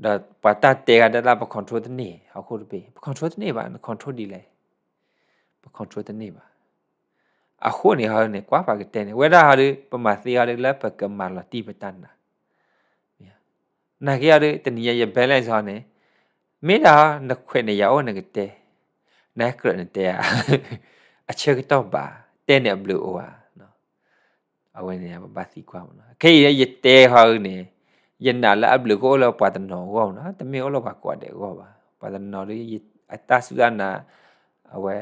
ဒီးပှၤတၢ်တဲဂၤဒၣ်တၢ်ပ control တန့ၢ် ဟီၣ်ခိၣ်တဘ့ၣ် ပ control တန့ၢ်ဘၣ် န control ဒ်လဲၣ် ပ control တန့ၢ်ဘၣ်. အဃိန့ၣ်ဟီန့ၣ် ကွၢ်ပှၤကတဲန့ၣ် ဝဲဒၣ်ဟီဒီး ပမၤသ့ဟီဒီးလၢပကမၤလီၤတံၢ်ပတၢ်နာ် နာ်က့အီၤဒီး တနံၤညါယ balance ဟီန့ၣ် မ့ၢ်ဒၣ်ဟီ နခွဲးနယာ်အိၣ်နကတဲ နကြၢးနတဲဧါ အဆၢကတီၢ်ဘၣ် တဲန့ၣ်အဘျုးအိၣ်ဧါ. အဝဲန့ၣ်ပဘၣ်သံကွၢ်မးနီၤ. ခဲအံၤယတဲဟီန့ၣ် ယနာ်လၢအဘျုးကအိၣ်လၢပှၤတနီၤအဂီၢ်မးနီၤ တမ့ၢ်အိၣ်လၢပှၤကိးဂၤဒဲးအဂီၢ်ဘၣ်. ပှၤတနီၤဒီး အတၢ်စူၢ်တၢ်နာ် အဝဲ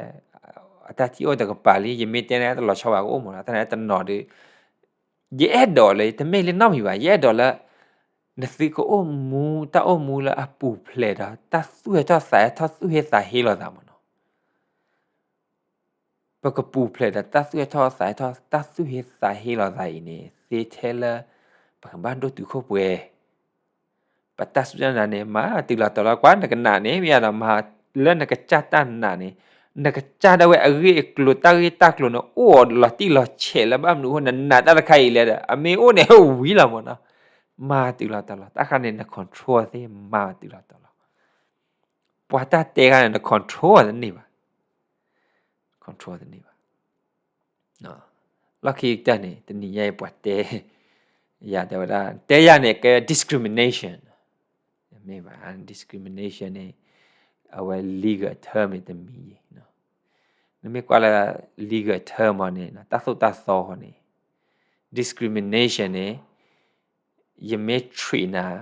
အတၢ်ထံၣ်အိၣ်တကပၤလံ ယမ့ၢ်တဲန့ၣ်တလီၤဆီဘၣ်ကအိၣ်မးနီၤ တၢ်န့ၣ်တနီၤဒီး ယအဲၣ်ဒိးလၢ တမ့ၢ်လၢနီတမံၤဘၣ် ယအဲၣ်ဒိးလၢ နသုကအိၣ်မူ တၢ်အိၣ်မူလၢအပူၤဖျဲးဒီး တၢ်သူၣ်ဟဲထီၣ်သးဟဲထီၣ်သူၣ်ဟ့သးဟ့လိာ်သးမးနီၤ. ပကပူၤဖျဲးဒီးတၢ်သူၣ်ဟဲထီၣ်သးဟဲထီၣ် တၢ်သူၣ်ဟ့သးဟ့လိာ်သးအံၤန့ၣ် သ့ထဲလၢ ပကဘၣ်ဒိၣ်တုာ်ခိၣ်ပှဲၤ ပတၢ်စူၢ်တၢ်နာ်န့ၣ် မၤတုၤလီၤတီၤလီၤ ကွၢ်နကနၣ်န့ၣ် မ့ၢ်ယၤဒီးမၤလၢနကစၢ်တၢ်နာ်န့ၣ် နကစၢ်ဒၣ်ဝဲအဂ့ၢ်အကျိၤ တၢ်ဂ့ၢ်တၢ်ကျိၤန့ၣ် အိၣ်လီၤတံၢ်လီၤဆဲးလၢဘၣ်မနုၤအဃိ နနာ်တၢ်တခါအံၤလဲၣ်ဒီး အမ့ၢ်အိၣ်န့ၣ်ဝံၤလီၤမးနီၤ. မၤတုၤလီၤတီၤလီၤ တၢ်ခါန့ၣ် န control သ့ မၤတုၤလီၤတီၤလီၤ ပှၤတၢ်တဲခါန့ၣ် န control တန့ၢ်ဘၣ် control တန့ၢ်ဘၣ်. လီၢ်ခံကတၢၢ်န့ၣ် တနံၤညါအံၤပှၤတဲ ယၤတဲဝဲဒၣ် တဲယၤန့ၣ်ကဲ discrimination မ့ၢ်ဘၣ် discrimination န့ၣ် အဝဲ legal term န့ၣ်တမံၤယံၤ နမ့ၢ်ကွၢ်လၢ legal term မ့ၢ်န့ၣ် တၢ်သိၣ်တၢ်သီဃီန့ၣ် discrimination န့ၣ် ယမ့ၢ် treat နၤ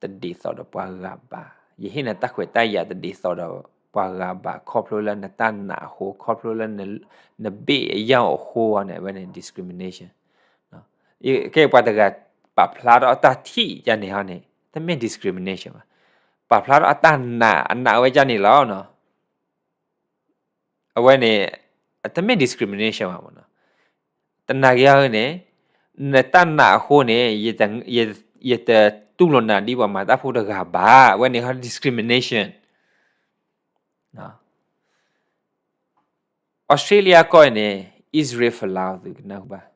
တဒ်သိးဒီးပှၤဂၤဘၣ်, ယဟ့ၣ်နၤတၢ်ခွဲးတၢ်ယာ်တဒ်သိးဒီးပှၤဂၤဘၣ် ခီဖျိလၢနတၢ်နာ်အဃိ ခီဖျိလၢ နဘ့ၣ်အယၢ်အဃိန့ၣ် အဝဲန့ၣ် discrimination. ကဲပှၤတဂၤပာ်ဖျါထီၣ်အတၢ်ထံၣ်ယၤန့ၣ်ဟီန့ၣ် တမ့ၢ် discrimination ဘၣ်, ပာ်ဖျါထီၣ်အတၢ်နာ် အနာ်ဝဲဒ်န့ၣ်လီၤ. အဝဲန့ၣ် တမ့ၢ် discrimination ဘၣ်မ့ၢ်နီၤ. တနာ်က့ၤအီၤန့ၣ် နတၢ်နာ်အဃိန့ၣ် ယတတူၢ်လိာ်နၤဒ်ပှၤမၤတၢ်ဖိတဂၤဘၣ်, အဝဲန့ၣ်ဟီ discrimination. Australia ကီၢ်အံၤန့ၣ် Israel Folau သုကနၢ်ဟူဘၣ်,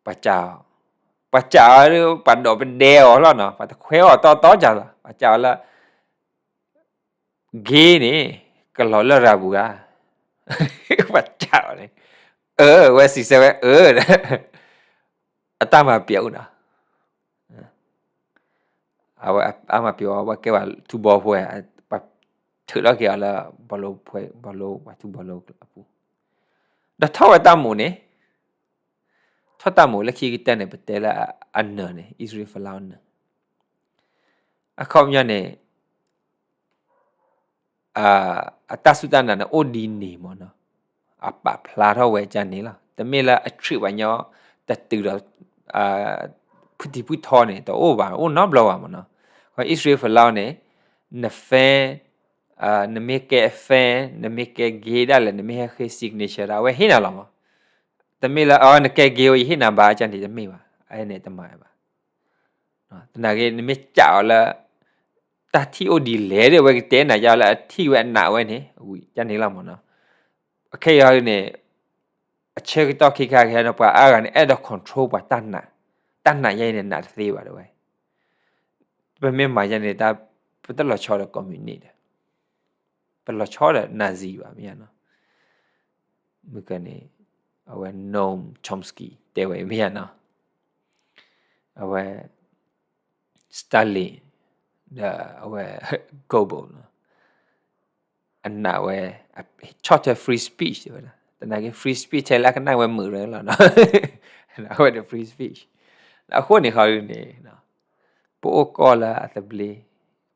ပှၤစံးအီၤ, ပှၤစံးအီၤ ပှၤဒိးပဒဲအီၤလီၤနီၤ, ပှၤတခွဲးအီၤတီတီကလီၤ, ပှၤစံးအီၤလၢ gay န့ၣ် ကလီၤလရာ်ပူၤဧါ, ပှၤစံးအီၤန့ၣ်, အၢ ဝဲစံးဆၢဝဲအၢ, အတၢ်မၤပျီအူနီၤ, အဝဲအမၤပျီအဝဲကဲဝဲထူဘီဖိဝဲ, ပှၤထုးထီၣ်က့ၤအီၤလၢ ဘီလိဖဲ ဘီလိ ပှၤထူဘီလိအပူၤ, ဒီးထီၣ်ဝဲတၢ်မူးန့ၣ်, ထီၣ်တၢ်မူးလၢခံကတၢၢ်န့ၣ် ပတဲလၢအနၢၤန့ၣ် Israel Folau အနၢၤ, အခီပညီန့ၣ် အတၢ်စူၢ်တၢ်နာ်န့ၣ် အိၣ်ဒ်န့ၣ်မ့ၢ်နီၤ, အပာ်ဖျါထီၣ်ဝဲဒ်န့ၣ်လီၤ, တမ့ၢ်လၢအ treat ပှၤညီ တတုၤဒီး ဖုတံၤဖုထီန့ၣ် တအိၣ်ဘၣ်, အိၣ်နီတဘျီဘၣ်မ့ၢ်နီၤ. ခီ Israel Folau န့ၣ် န fan နမ့ၢ်ကဲ fan နမ့ၢ်ကဲ gay ဒၣ်လဲာ် နမ့ၢ်ဟဲဃ့ signature ဒီး အဝဲဟ့ၣ်နၤလီၤမး, တမ့ၢ်လၢ နကဲ gay အိၣ် ယဟ့ၣ်နၤဘၣ် ဒ်န့ၣ်တမ့ၢ်ဘၣ်, အဝဲန့ၣ်တမၤဘၣ်. သနာ်က့ နမ့ၢ်စံးအီၤလၢ တၢ်ထံၣ်အိၣ်ဒ်လဲၣ်ဒီး အဝဲကတဲနၤယါလၢအထံၣ်ဝဲအနာ်ဝဲန့ၣ် ဝံၤဒ်န့ၣ်လီၤမ့ၢ်နီၤ. ခဲအံၤန့ၣ် အဆၢကတီၢ်ခံခါခဲအံၤန့ၣ် ပှၤအါဂၤန့ၣ် အဲၣ်ဒိး control ပှၤတၢ်နာ်, တၢ်နာ်ယါအံၤန့ၣ် နာ်တသ့ဘၣ်တဲဝဲ, ပမ့ၢ်မၤယါန့ၣ် တၢ် ပတလီၤဆီဒီး communist ဒီး ပလီၤဆီဒီး Nazi ဘၣ်မ့ၢ်နီၤ. မုၢ်ကန့ၣ် အဝဲ Noam Chomsky တဲဝဲမ့ၢ်ဧါနီၤ, အဝဲ Stalin ဒီးအဝဲ Goebbels နီၤ, အနာ်ဝဲ ဆီၣ်ထွဲ free speech ဝဲဒၣ်, သနာ်က့ free speech ထဲလၢအကနၣ်ဝဲမုာ်ရၢလီၤနီၤ, အဝဲဒီး free speech အဃိန့ၣ်ဃီဒုန့ၣ် ပအိၣ်ကီၢ်လၢအသဘျ့,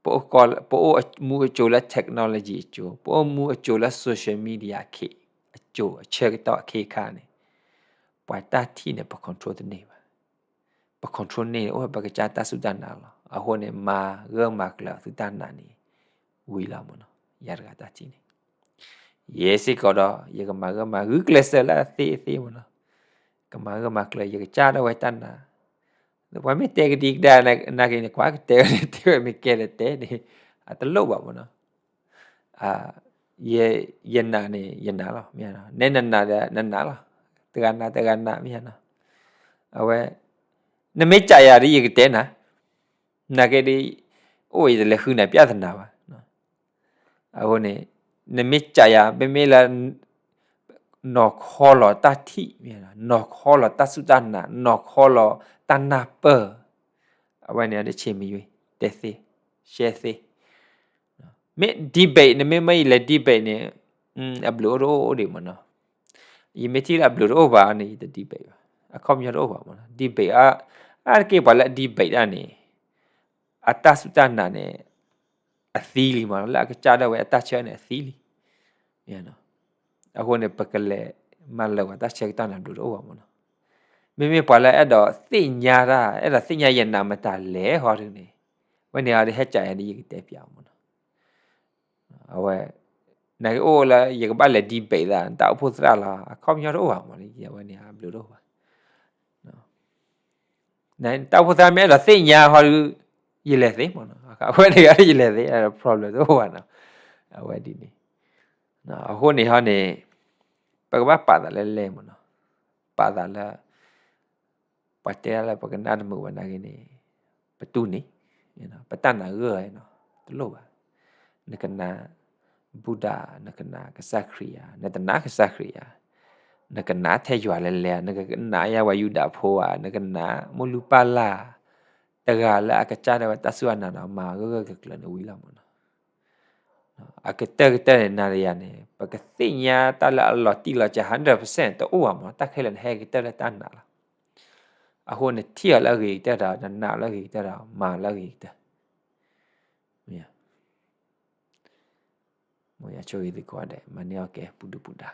ပအိၣ်မူအစိၤလၢ technology အစိၤ, ပအိၣ်မူအစိၤလၢ social media အခ့အစိၤ အဆၢကတီၢ်အခ့အခါန့ၣ်, ပှၤတၢ်ထံၣ်န့ၣ် ပ control တန့ၢ်ဘၣ်. ပ control န့ၢ်န့ၣ် အိၣ်ဝဲပကစၢ်တၢ်စူၢ်တၢ်နာ်လီၤ. အဃိန့ၣ် မၤဂၢၢ်မၤကျၢၤသုတၢ်နာ်န့ၣ် ဝံၤလီၤမ့ၢ်နီၤ, ယၤတဂၤတၢ်ထံၣ်န့ၣ် ယဲစ့ၢ်ကီးဒီး ယကမၤဂၢၢ်မၤ ဂုာ်ကျဲးစၢးလၢအသ့အသ့မ့ၢ်နီၤ, ကမၤဂၢၢ်မၤကျၢၤ ယကစၢ်ဒၣ်ဝဲတၢ်နာ်, ပှၤမ့ၢ်တဲကဒံကဒါနာ်က့န့ၣ် ကွၢ်ကတဲဝဲန့ၣ် တဲဝဲမ့ၢ်ကဲဒီးတဲန့ၣ် အတလိၣ်ဘၣ်မ့ၢ်နီၤ. ယနာ်န့ၣ် ယနာ်လီၤ, မ့ၢ်နီၤ, နဲနနာ်ဒီးနနာ်လီၤ, တဂၤနာ်တဂၤနာ် မ့ၢ်နီၤ. အဝဲ နမ့ၢ်ကးယၤဒီး ယကတဲနၤ, နာ်က့ဒီး အိၣ်ယတလဲၤဃုနၤ ပြဿနာဘၣ်. အဃိန့ၣ် နမ့ၢ်ကးယၤ မ့မ့ၢ်လၢ နီၢ်ခီလီၤတၢ်ထံၣ်, နီၢ်ခီလီၤတၢ်စူၢ်တၢ်နာ်, နီၢ်ခီလီၤတၢ်နၢ်ပၢၢ်, အဝဲန့ၣ်တဆံးမံၤဝံၤ တဲသ့, ရှဲသ့. မ့ၢ် debate နမ့ၢ်မၢယလဲၤ debate န့ၣ် အဘျုးအိၣ်တအိၣ်အိၣ်ဒံးမ့ၢ်နီၤ. ယမ့ၢ်ထံၣ်လၢအဘျုးတအိၣ်ဘၣ်န့ၣ် ယတ debate ဘၣ်, အခီပညီတအိၣ်ဘၣ်မ့ၢ်နီၤ. debate အါတက့ၢ်ပှၤလၢ debate တၢ်န့ၣ် အတၢ်စူၢ်တၢ်နာ်န့ၣ် အသံလံမ့ၢ်နီၤ, လၢအကစၢ်ဒၣ်ဝဲအတၢ်ဆၢန့ၣ်အသံလံ. အဃိန့ၣ် ပကလဲၤမၤလၢာ်ပှၤတၢ်ဆၢကတီၢ်န့ၣ် အဘျုးတအိၣ်ဘၣ်မ့ၢ်နီၤ. မ့မ့ၢ်ပှၤလၢအဲၣ်ဒိးသ့ၣ်ညါတၢ် အဲၣ်ဒိးသ့ၣ်ညါယနာ်မတၤလဲၣ်ဟီဒုန့ၣ်, ဝဲန့ၣ်အီၤဒီး ဟဲကးယၤဒီး ယကတဲပၠးအီၤမ့ၢ်နီၤ. အဝဲ နာ်က့အိၣ်လၢယကဘၣ်လဲၤ debate သး တၢ်အိၣ်ဖှိၣ်သရၣ်လီၤ, အခီပညီတအိၣ်ဘၣ်မ့ၢ်နီၤ, အဝဲန့ၣ်အဘျုးတအိၣ်ဘၣ်. တၢ်အိၣ်ဖှိၣ်သရၣ်မ့ၢ်အဲၣ်ဒိးသ့ၣ်ညါဟီဒု ယလဲၤသ့မ့ၢ်နီၤ, အဝဲန့ၣ်ဂၤဒုယလဲၤသ့ problem တအိၣ်ဘၣ်နီၤ. အဝဲဒ်န့ၣ် အဃိန့ၣ်ဟီန့ၣ် ပကဘၣ်ပာ်သးလၢလဲၢ်မ့ၢ်နီၤ, ပာ်သးလၢ ပှၤတဲဒၣ်လၢပကနၣ်တမုာ်ဘၣ်နာ်က့န့ၣ် ပတူၢ်န့ၣ် ပတၢ်နာ်ဂၢၢ်နီၤ တလိၣ်ဘၣ်. နကနာ် Buddha, နကနာ်ကစၢ်ခရံာ်ဧါ, နတနာ်ကစၢ်ခရံာ်ဧါ, နကနာ်ထဲယွၤလဲၤလဲၤဧါ, နကနာ်ယဝဲယူဒၤဖိဧါ, နကနာ်မိၢ်လုၢ်ပၢ်လၢ် တဂၤလၢအကစၢ်ဒၣ်ဝဲတၢ်စူၢ်တၢ်နာ်ဒီး မၤဂၢၢ်ဂၢၢ်ကျၢၤကျၢၤန့ၣ်ဝံၤလီၤမ့ၢ်နီၤ. အကတၢၢ်ကတၢၢ်န့ၣ် နၤဒီးယၤန့ၣ် ပကသ့ၣ်ညါတၢ်လၢအလီၤတံၢ်လီၤဆဲး hundred percent တအိၣ်ဘၣ်မ့ၢ်နီၤ, တၢ်ခဲလၢာ်န့ၣ် ဟဲကတၢၢ်လၢတၢ်နာ်လီၤ. အဃိန့ၣ်ထံၣ်အီၤလၢအဂ့ၤကတၢၢ်ဒီး နနာ်အီၤလၢအဂ့ၤကတၢၢ်ဒီး မၤအီၤလၢအဂ့ၤကတၢၢ်. မ်ယဆိၣ်ဂ့ၤသုကိးဂၤဒဲး မၤန့ၢ်အီၣ်ကဲ ပူၤဒုၣ်ပူၤဒါ.